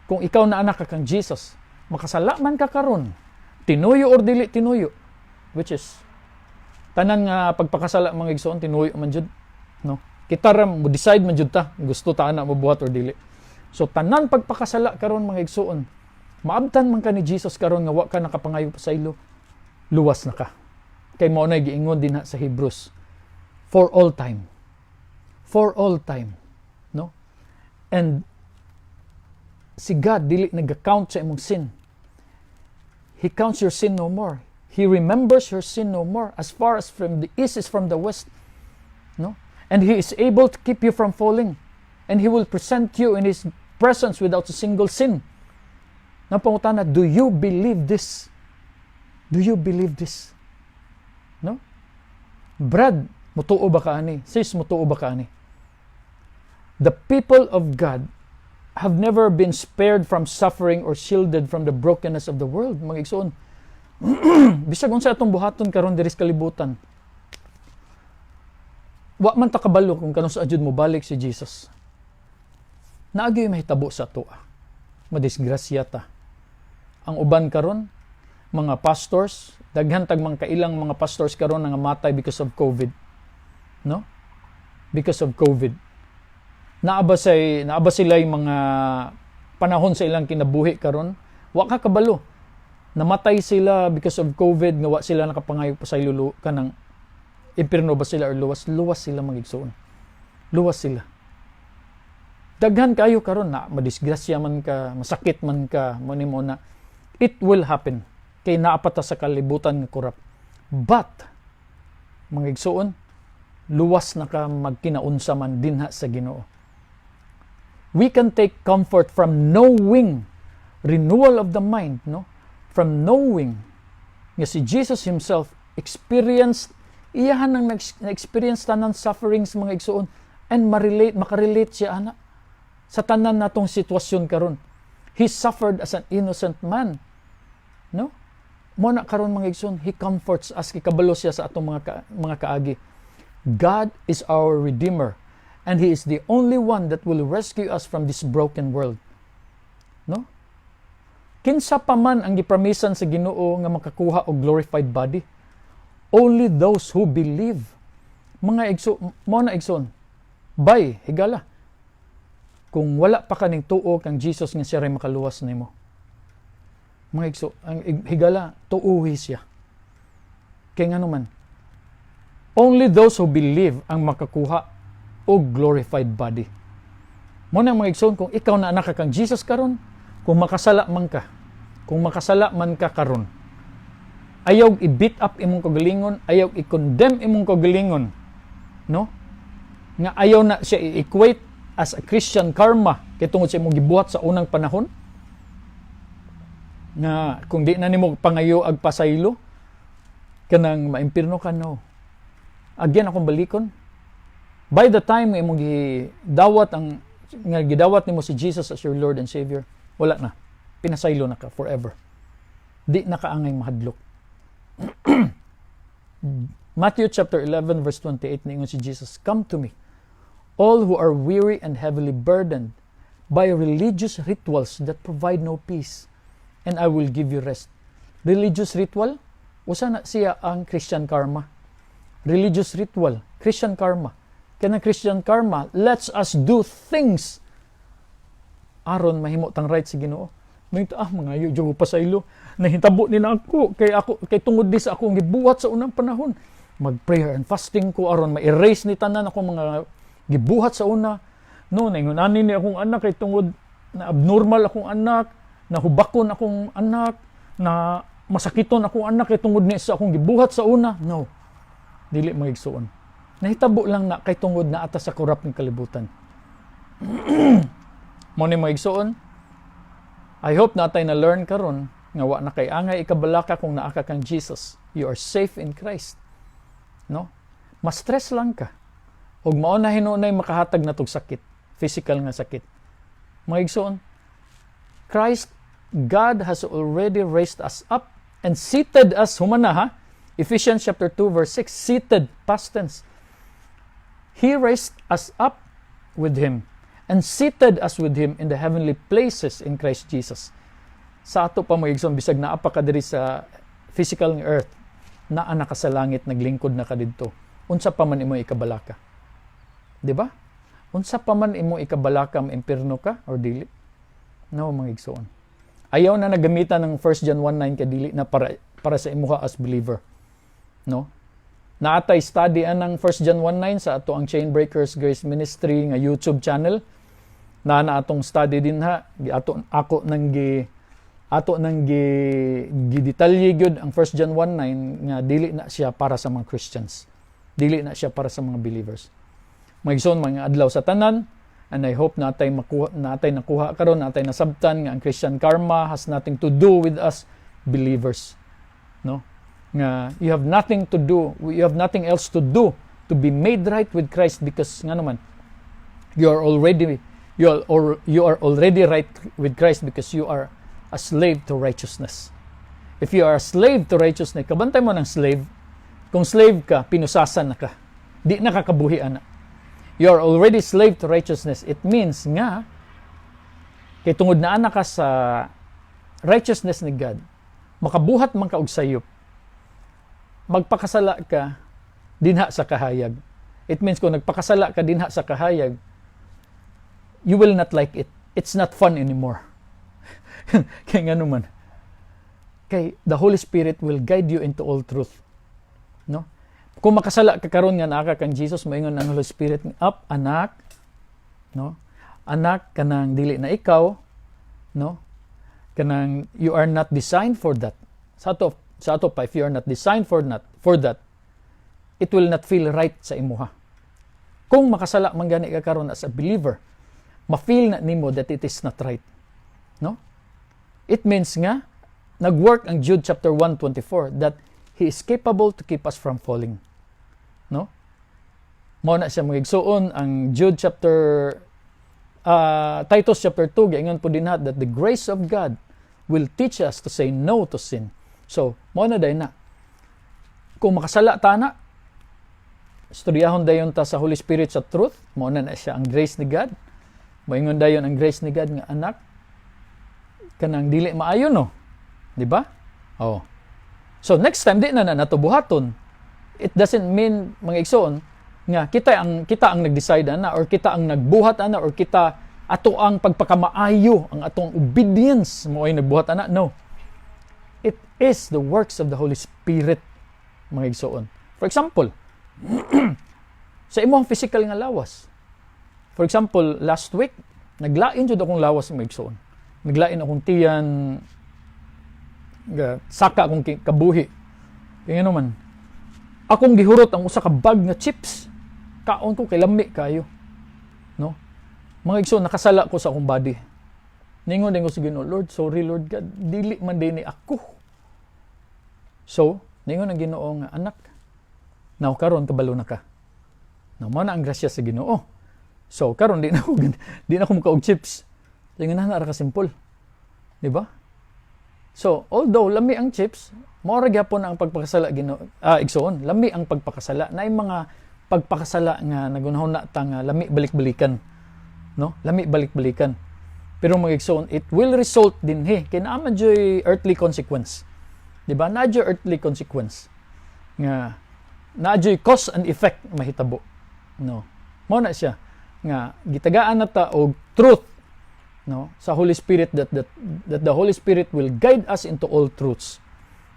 [SPEAKER 1] Kung ikaw na anak ka kang Jesus, makasala man ka karon, tinuyo or dili tinuyo, which is tanan nga pagpakasala, mga igsoon, tinuyo man jud, no? Kita ra mo decide man jud ta gusto ta ana mobuhat or dili. So tanan pagpakasala karon, mga igsoon, maabtan man ka ni Jesus karon nga wa ka nakapangayo pasaylo, luwas na ka kay mao na giingon dinha sa Hebrews, for all time, for all time, no? And si God dili nag-count sa imong sin. He counts your sin no more. He remembers your sin no more, as far as from the east is from the west. No? And He is able to keep you from falling. And He will present you in His presence without a single sin. Napangutana, do you believe this? Do you believe this? No? Brad, Mutuo ba ka ani? Sis, mutuo ba ka ani? The people of God have never been spared from suffering or shielded from the brokenness of the world, mga igsoon. Bisag unsa atong buhaton karon diri sa kalibutan, wa man ta kabalo kung kanus-a jud mo balik si Jesus. Naa gyoy mahitabo sa atoa. Madisgrasya ta. Ang uban karon, mga pastors, daghan tag mga kailang mga pastors karon nga matay because of COVID. No? Because of COVID. Naa ba sila yung mga panahon sa ilang kinabuhi karon? Wa ka kabalo. Namatay sila because of COVID nga wa sila nakapangayo pa sa lulu kanang impirno ba sila or luwas? Luwas sila, mga igsoon. Luwas sila. Daghan kayo karon na madisgrasya man ka, masakit man ka, mo ni mo na it will happen kay naa pa ta sa kalibutan nga corrupt. But mga igsoon, luwas na ka magkinaunsa man dinha sa Ginoo. We can take comfort from knowing renewal of the mind, no? From knowing nga si Jesus himself experienced iyahan ang na-experience tanan sufferings, mga igsoon, and ma-relate makarelate siya ana sa tanan natong sitwasyon karon. He suffered as an innocent man, no? Mo na karon, mga igsoon, he comforts us kay kabalo siya sa atong mga kaagi. God is our redeemer and he is the only one that will rescue us from this broken world, no? Kinsa pa man ang gipromisan sa Ginoo nga makakuha og glorified body? Only those who believe. Mga igso, mo na, igsoon. Bay, higala. Kung wala pa kaning tuo kang Jesus nga siya ray makaluwas nimo. Mga igso, ang higala, tuuhi siya. Kay ngano man, only those who believe ang makakuha og glorified body. Mo na, mga igsoon, kung ikaw na anak ka kang Jesus karon, kung makasala man ka, kung makasala man ka karon, ayaw i-beat up imong kagalingon, ayaw i-condemn imong kagalingon, no? Nga ayaw na siya i-equate as a Christian karma kay tungod sa imong gibuhat sa unang panahon. Nga kung di na nimo pangayo ag pasaylo, kanang maimpirno ka, no. Again, akong balikon. By the time nga imong gidawat ang nga gidawat nimo si Jesus as your Lord and Savior, wala na. Pinasaylo na ka forever. Di na ka angay mahadlok. Matthew chapter 11 verse 28, niingon si Jesus, "Come to me, all who are weary and heavily burdened by religious rituals that provide no peace, and I will give you rest." Religious ritual, usa na siya ang Christian karma. Religious ritual, Christian karma. Kanang Christian karma lets us do things aron mahimo tang right sa Ginoo. May mangayo jud ko pasaylo. Nahitabo ni na ako kay ako kay tungod di sa akong gibuhat sa unang panahon. Mag-prayer and fasting ko aron ma-erase ni tanan akong mga gibuhat sa una. No, naingon ani ni akong anak kay tungod na abnormal akong anak, na hubakon akong anak, na masakiton akong anak kay tungod ni sa akong gibuhat sa una. No. Dili, mga igsoon. Nahitabo lang na kay tungod naa ta sa corrupt ng kalibutan. Mo ni, mga igsoon, I hope naa tay na learn karon nga wa na kay angay ikabalaka kung naa ka kang Jesus. You are safe in Christ. No? Ma-stress lang ka. Ug mao na hinunay makahatag na tog sakit, physical nga sakit. Mga igsoon, Christ, God has already raised us up and seated us, humana ha, Ephesians chapter 2 verse 6, seated, past tense. He raised us up with Him and seated us with Him in the heavenly places in Christ Jesus. Sa ato pa, mga igsoon, bisag naa pa ka diri sa physical nga earth, naa na ka sa langit, naglingkod na ka didto. Unsa pa man imo ikabalaka? Di ba? Unsa pa man imo ikabalaka, maimpirno ka or dili? No, mga igsoon. Ayaw na nagamitan ng 1 John 1:9 kay dili na para sa imuha as believer. No? Naa tay study anang 1 John 1:9 sa ato ang Chainbreakers Grace Ministry nga YouTube channel. Na atong study din ha. Ato ako nang gi ato nang gi gidetalye gyud ang 1 John 1:9 nga dili na siya para sa mga Christians. Dili na siya para sa mga believers. Mga igsoon, mga adlaw sa tanan, and I hope natay nakuha karon, natay nasabtan nga ang Christian karma has nothing to do with us believers. No? Nga you have nothing to do, you have nothing else to do to To be made right with Christ because nga naman you are already right with Christ because you are a slave to righteousness. If you are a slave to righteousness, kabantay mo ng slave, kung slave ka, pinusasan na ka. Di na ka kabuhi ana. You are already slave to righteousness. It means nga, kay tungod na ana ka sa righteousness ni God, makabuhat man ka og sayop, magpakasala ka dinha sa kahayag. It means kung nagpakasala ka dinha sa kahayag, you will not like it. It's not fun anymore. Kay nga naman, kay the Holy Spirit will guide you into all truth. No? Kung makasala ka karon nga naa ka kang Jesus, moingon ang Holy Spirit, "Up, anak, no? Anak, kanang dili na ikaw, no? Kanang you are not designed for that." Sa ato pa, if you are not designed for that, it will not feel right sa imuha. Kung makasala man gani ka karon as a believer, ma-feel na nimo that it is not right. No? It means nga nag-work ang Jude chapter 1:24 that He is capable to keep us from falling. No? Mao na siya, mga igsuon, ang Jude chapter Titus chapter 2, giingon po dinha that the grace of God will teach us to say no to sin. So, mao na diay na. Kung makasala ta na, istoryahon dayon ta sa Holy Spirit sa truth, mao na na siya ang grace ni God. Moingon dayon ang grace ni God nga, "Anak, kanang dili maayo, no?" Di ba? Oh. So next time di na na nato buhaton. It doesn't mean, mga igsoon, nga kita ang nag-decide ana or kita ang nagbuhat ana or kita ato ang pagpakamaayo, ang atong obedience mo ay nagbuhat ana. No. It is the works of the Holy Spirit, mga igsoon. For example, sa imong physical nga lawas. For example, last week, naglain jud akong lawas, mga igsoon. Naglain akong tiyan, saka akong kabuhi. Kaya naman, akong gihurot ang usa ka bag nga chips. Kaon ko kay lami kayo. No? Mga igsoon, nakasala ko sa akong body. Ningon din ko sa Ginoo, "Lord, sorry Lord God, dili man din ni ako." So, ningon ang Ginoo nga, "Anak, now karon kabalo na ka." Now, mao na ang grasya sa Ginoo. So, karon di na ako mukaog chips. Ingon na ra ka simple. Di ba? So, although lami ang chips, mao ra gyapon ang pagpakasala, Ginoo, igsoon, lami ang pagpakasala. Naay mga pagpakasala nga nagunahon na ta nga lami balik-balikan. No? Lami balik-balikan. Pero, mga igsoon, it will result dinhi kay naa man juy earthly consequence. Di ba? Naa juy earthly consequence nga naa juy cause and effect mahitabo. No. Mao na siya nga gitagaan na ta og truth, no, sa Holy Spirit that the Holy Spirit will guide us into all truths,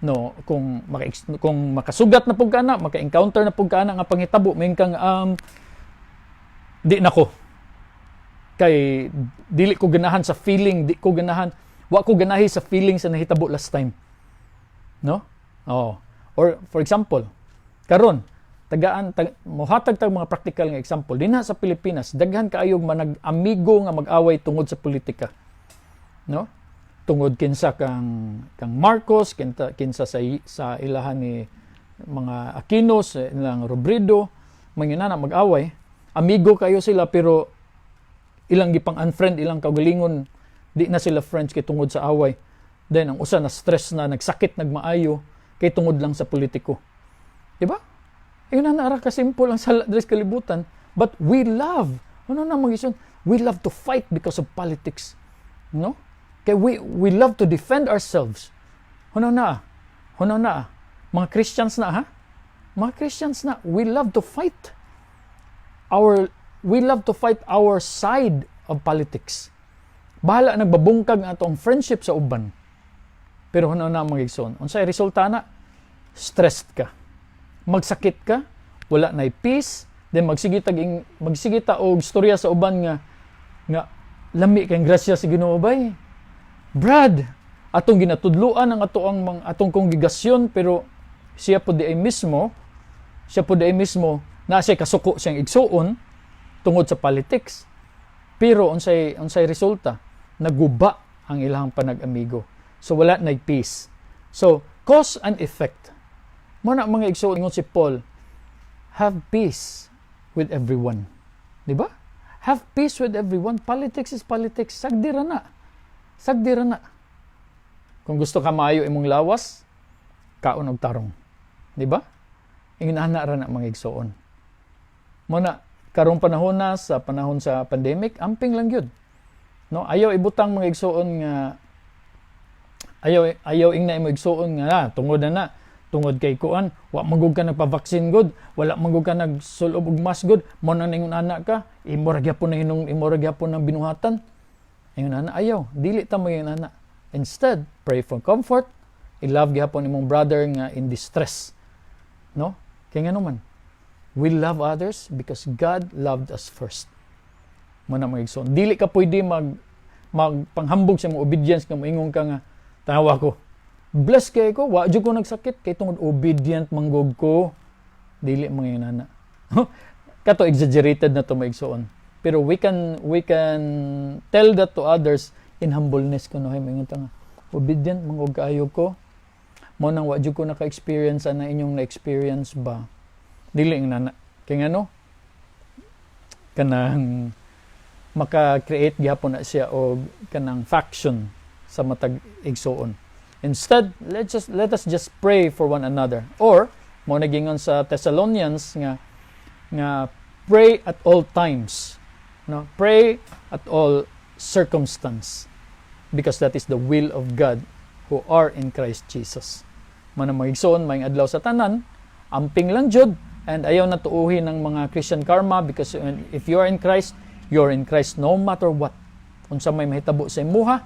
[SPEAKER 1] no? Kung makasugat na pug ka na, maka-encounter na pug ka na nga panghitabo, may kang di nako kay dili ko ganahan sa feeling, di ko ganahan, wa ko ganahi sa feeling sa nahitabo last time, no? Oh, or for example, karon tagaan tag, mohatag tag mga practical nga example dinha sa Pilipinas, daghan kaayog manag-amigo nga mag-away tungod sa politika, no? Tungod kinsa kang Marcos, kinsa sa ilahan ni mga Aquinos, ilang Robredo, mga na mag-away. Amigo kayo sila pero ilang gipang unfriend ilang kaugalingon, di na sila friends kay tungod sa away. Then ang usa na stress na, nagsakit, nagmaayo kay tungod lang sa politiko, di ba? Ingon na ra ka simple ang sala diri sa kalibutan. But we love, ano na, mga igsoon, we love to fight because of politics. No? Kay we love to defend ourselves. Ano na? Ano na? Mga Christians na, ha? Mga Christians na, we love to fight. We love to fight our side of politics. Bahala nagbabungkag ang atong friendship sa uban. Pero ano na, mga igsoon? Unsay resulta na? Stressed ka. Magsakit ka, wala na peace, then magsige ta og storya sa uban nga lami kay grasya sa Ginoo bay. Brad, atong ginatudloan ang ato ang mga, atong kongregasyon, pero siya po di ay mismo na siya kasuko siyang igsuon tungod sa politics. Pero unsay resulta? Naguba ang ilang panag-amigo. So wala na peace. So cause and effect. Mo na, mga igsuon, ingon si Paul, Have peace with everyone. Di ba? Have peace with everyone. Politics is politics. Sagdi ra na. Sagdi ra na. Kung gusto ka maayo imong lawas, kaon og tarong. Di ba? Ingana ra na, mga igsoon. Mao na karong panahon na, sa panahon sa pandemic, amping lang gyud. No, ayaw ibutang, mga igsoon, nga ayaw ingna imo igsoon nga ah, tungod na na tungod kay kuan, wa man gud ka nagpa-vaccine gud, wala man gud ka nagsulob og mask gud, mao nang ningon ana ka, imo ra gyapon na hinung, imo ra gyapon ang binuhatan. Ingon ana, ayaw, dili ta mo ana. Instead, pray for comfort, i-love gyapon imong brother nga in distress, no? Kay ngano man, we love others because God loved us first. Mao na, mga igsoon, dili ka pwede magpanghambog sa imong obedience nga moingon ka nga, "Tanawa ko, bless kay ko, wa jud ko nagsakit kay tungod obedient man gud ko." Dili mga inana. Kato exaggerated na to, mga igsoon. Pero we can tell that to others in humbleness kuno hay moingon ta nga obedient man gud kaayo ko, mao nang wa jud ko naka-experience ana inyong na-experience ba. Dili nana. Kay ngano, kanang maka-create gihapon na siya og kanang faction sa matag igsoon. Instead, let us just pray for one another. Or mao na gingon sa Thessalonians nga pray at all times. No? Pray at all circumstance because that is the will of God who are in Christ Jesus. Mao na, mga igsoon, maayong adlaw sa tanan, amping lang jud and ayaw na tuuhin ng mga Christian karma because if you are in Christ, you are in Christ no matter what. Unsa may mahitabo sa imuha,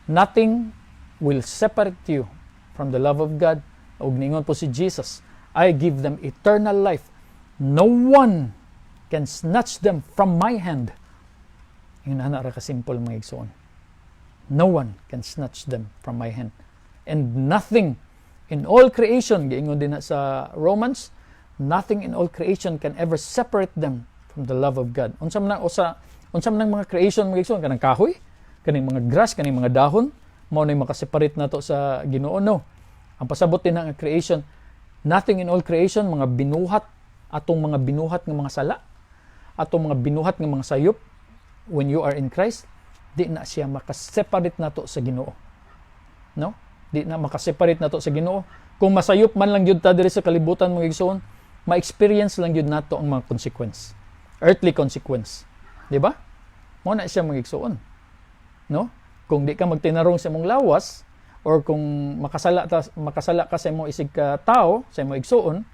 [SPEAKER 1] nothing will separate you from the love of God. Ug ningon po si Jesus, "I give them eternal life. No one can snatch them from my hand." Ingana ra ka simple, mga igsoon. No one can snatch them from my hand. And nothing in all creation, giingon din na sa Romans, nothing in all creation can ever separate them from the love of God. Unsa man ang usa, unsa man ang mga creation, mga igsoon, kanang kahoy, kaning mga grass, kaning mga dahon, mao na makaseparate nato sa Ginoo? No. Ang pasabot din ang creation, nothing in all creation, mga binuhat, atong mga binuhat nga mga sala, atong mga binuhat nga mga sayop, when you are in Christ, di na siya makaseparate nato sa Ginoo. No? Di na makaseparate nato sa Ginoo. Kung masayop man lang gyud ta diri sa kalibutan, mga igsoon, ma-experience lang gyud nato ang mga consequence. Earthly consequence. Di ba? Mao na siya, mga igsoon. No? Kung di ka magtinarong sa imong lawas or kung makasala ka sa imong isig ka tao, sa imong igsoon,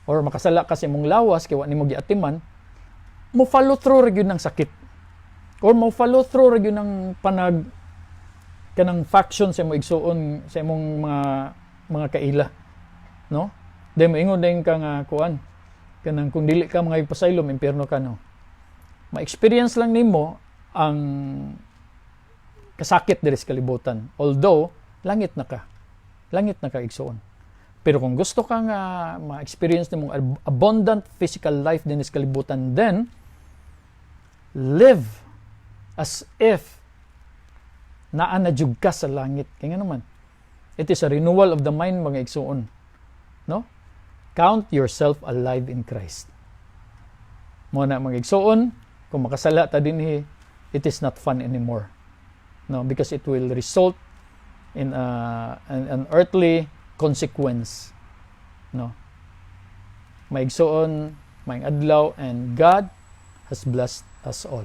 [SPEAKER 1] or makasala ka sa imong lawas kay wa nimo giatiman, mo follow through ra gyud ng sakit or mo follow through ra gyud ng panag kanang faction sa imong igsoon, sa imong mga kaila, no? Dahil moingon din ka nga kuan, kanang kung dili ka mga ipasaylom, impierno ka, no? Ma-experience lang nimo ang kasakit diri sa kalibutan, although langit na ka, langit na ka, igsoon. Pero kung gusto ka nga ma-experience nimong abundant physical life din sa kalibutan, then live as if naa na jud ka sa langit. Kay ngano man, it is a renewal of the mind, mga igsoon, no? Count yourself alive in Christ. Mao na, mga igsoon, kung makasala ta dinhi, it is not fun anymore, no? Because it will result in an earthly consequence, no? Mga igsoon, maayong adlaw and God has blessed us all.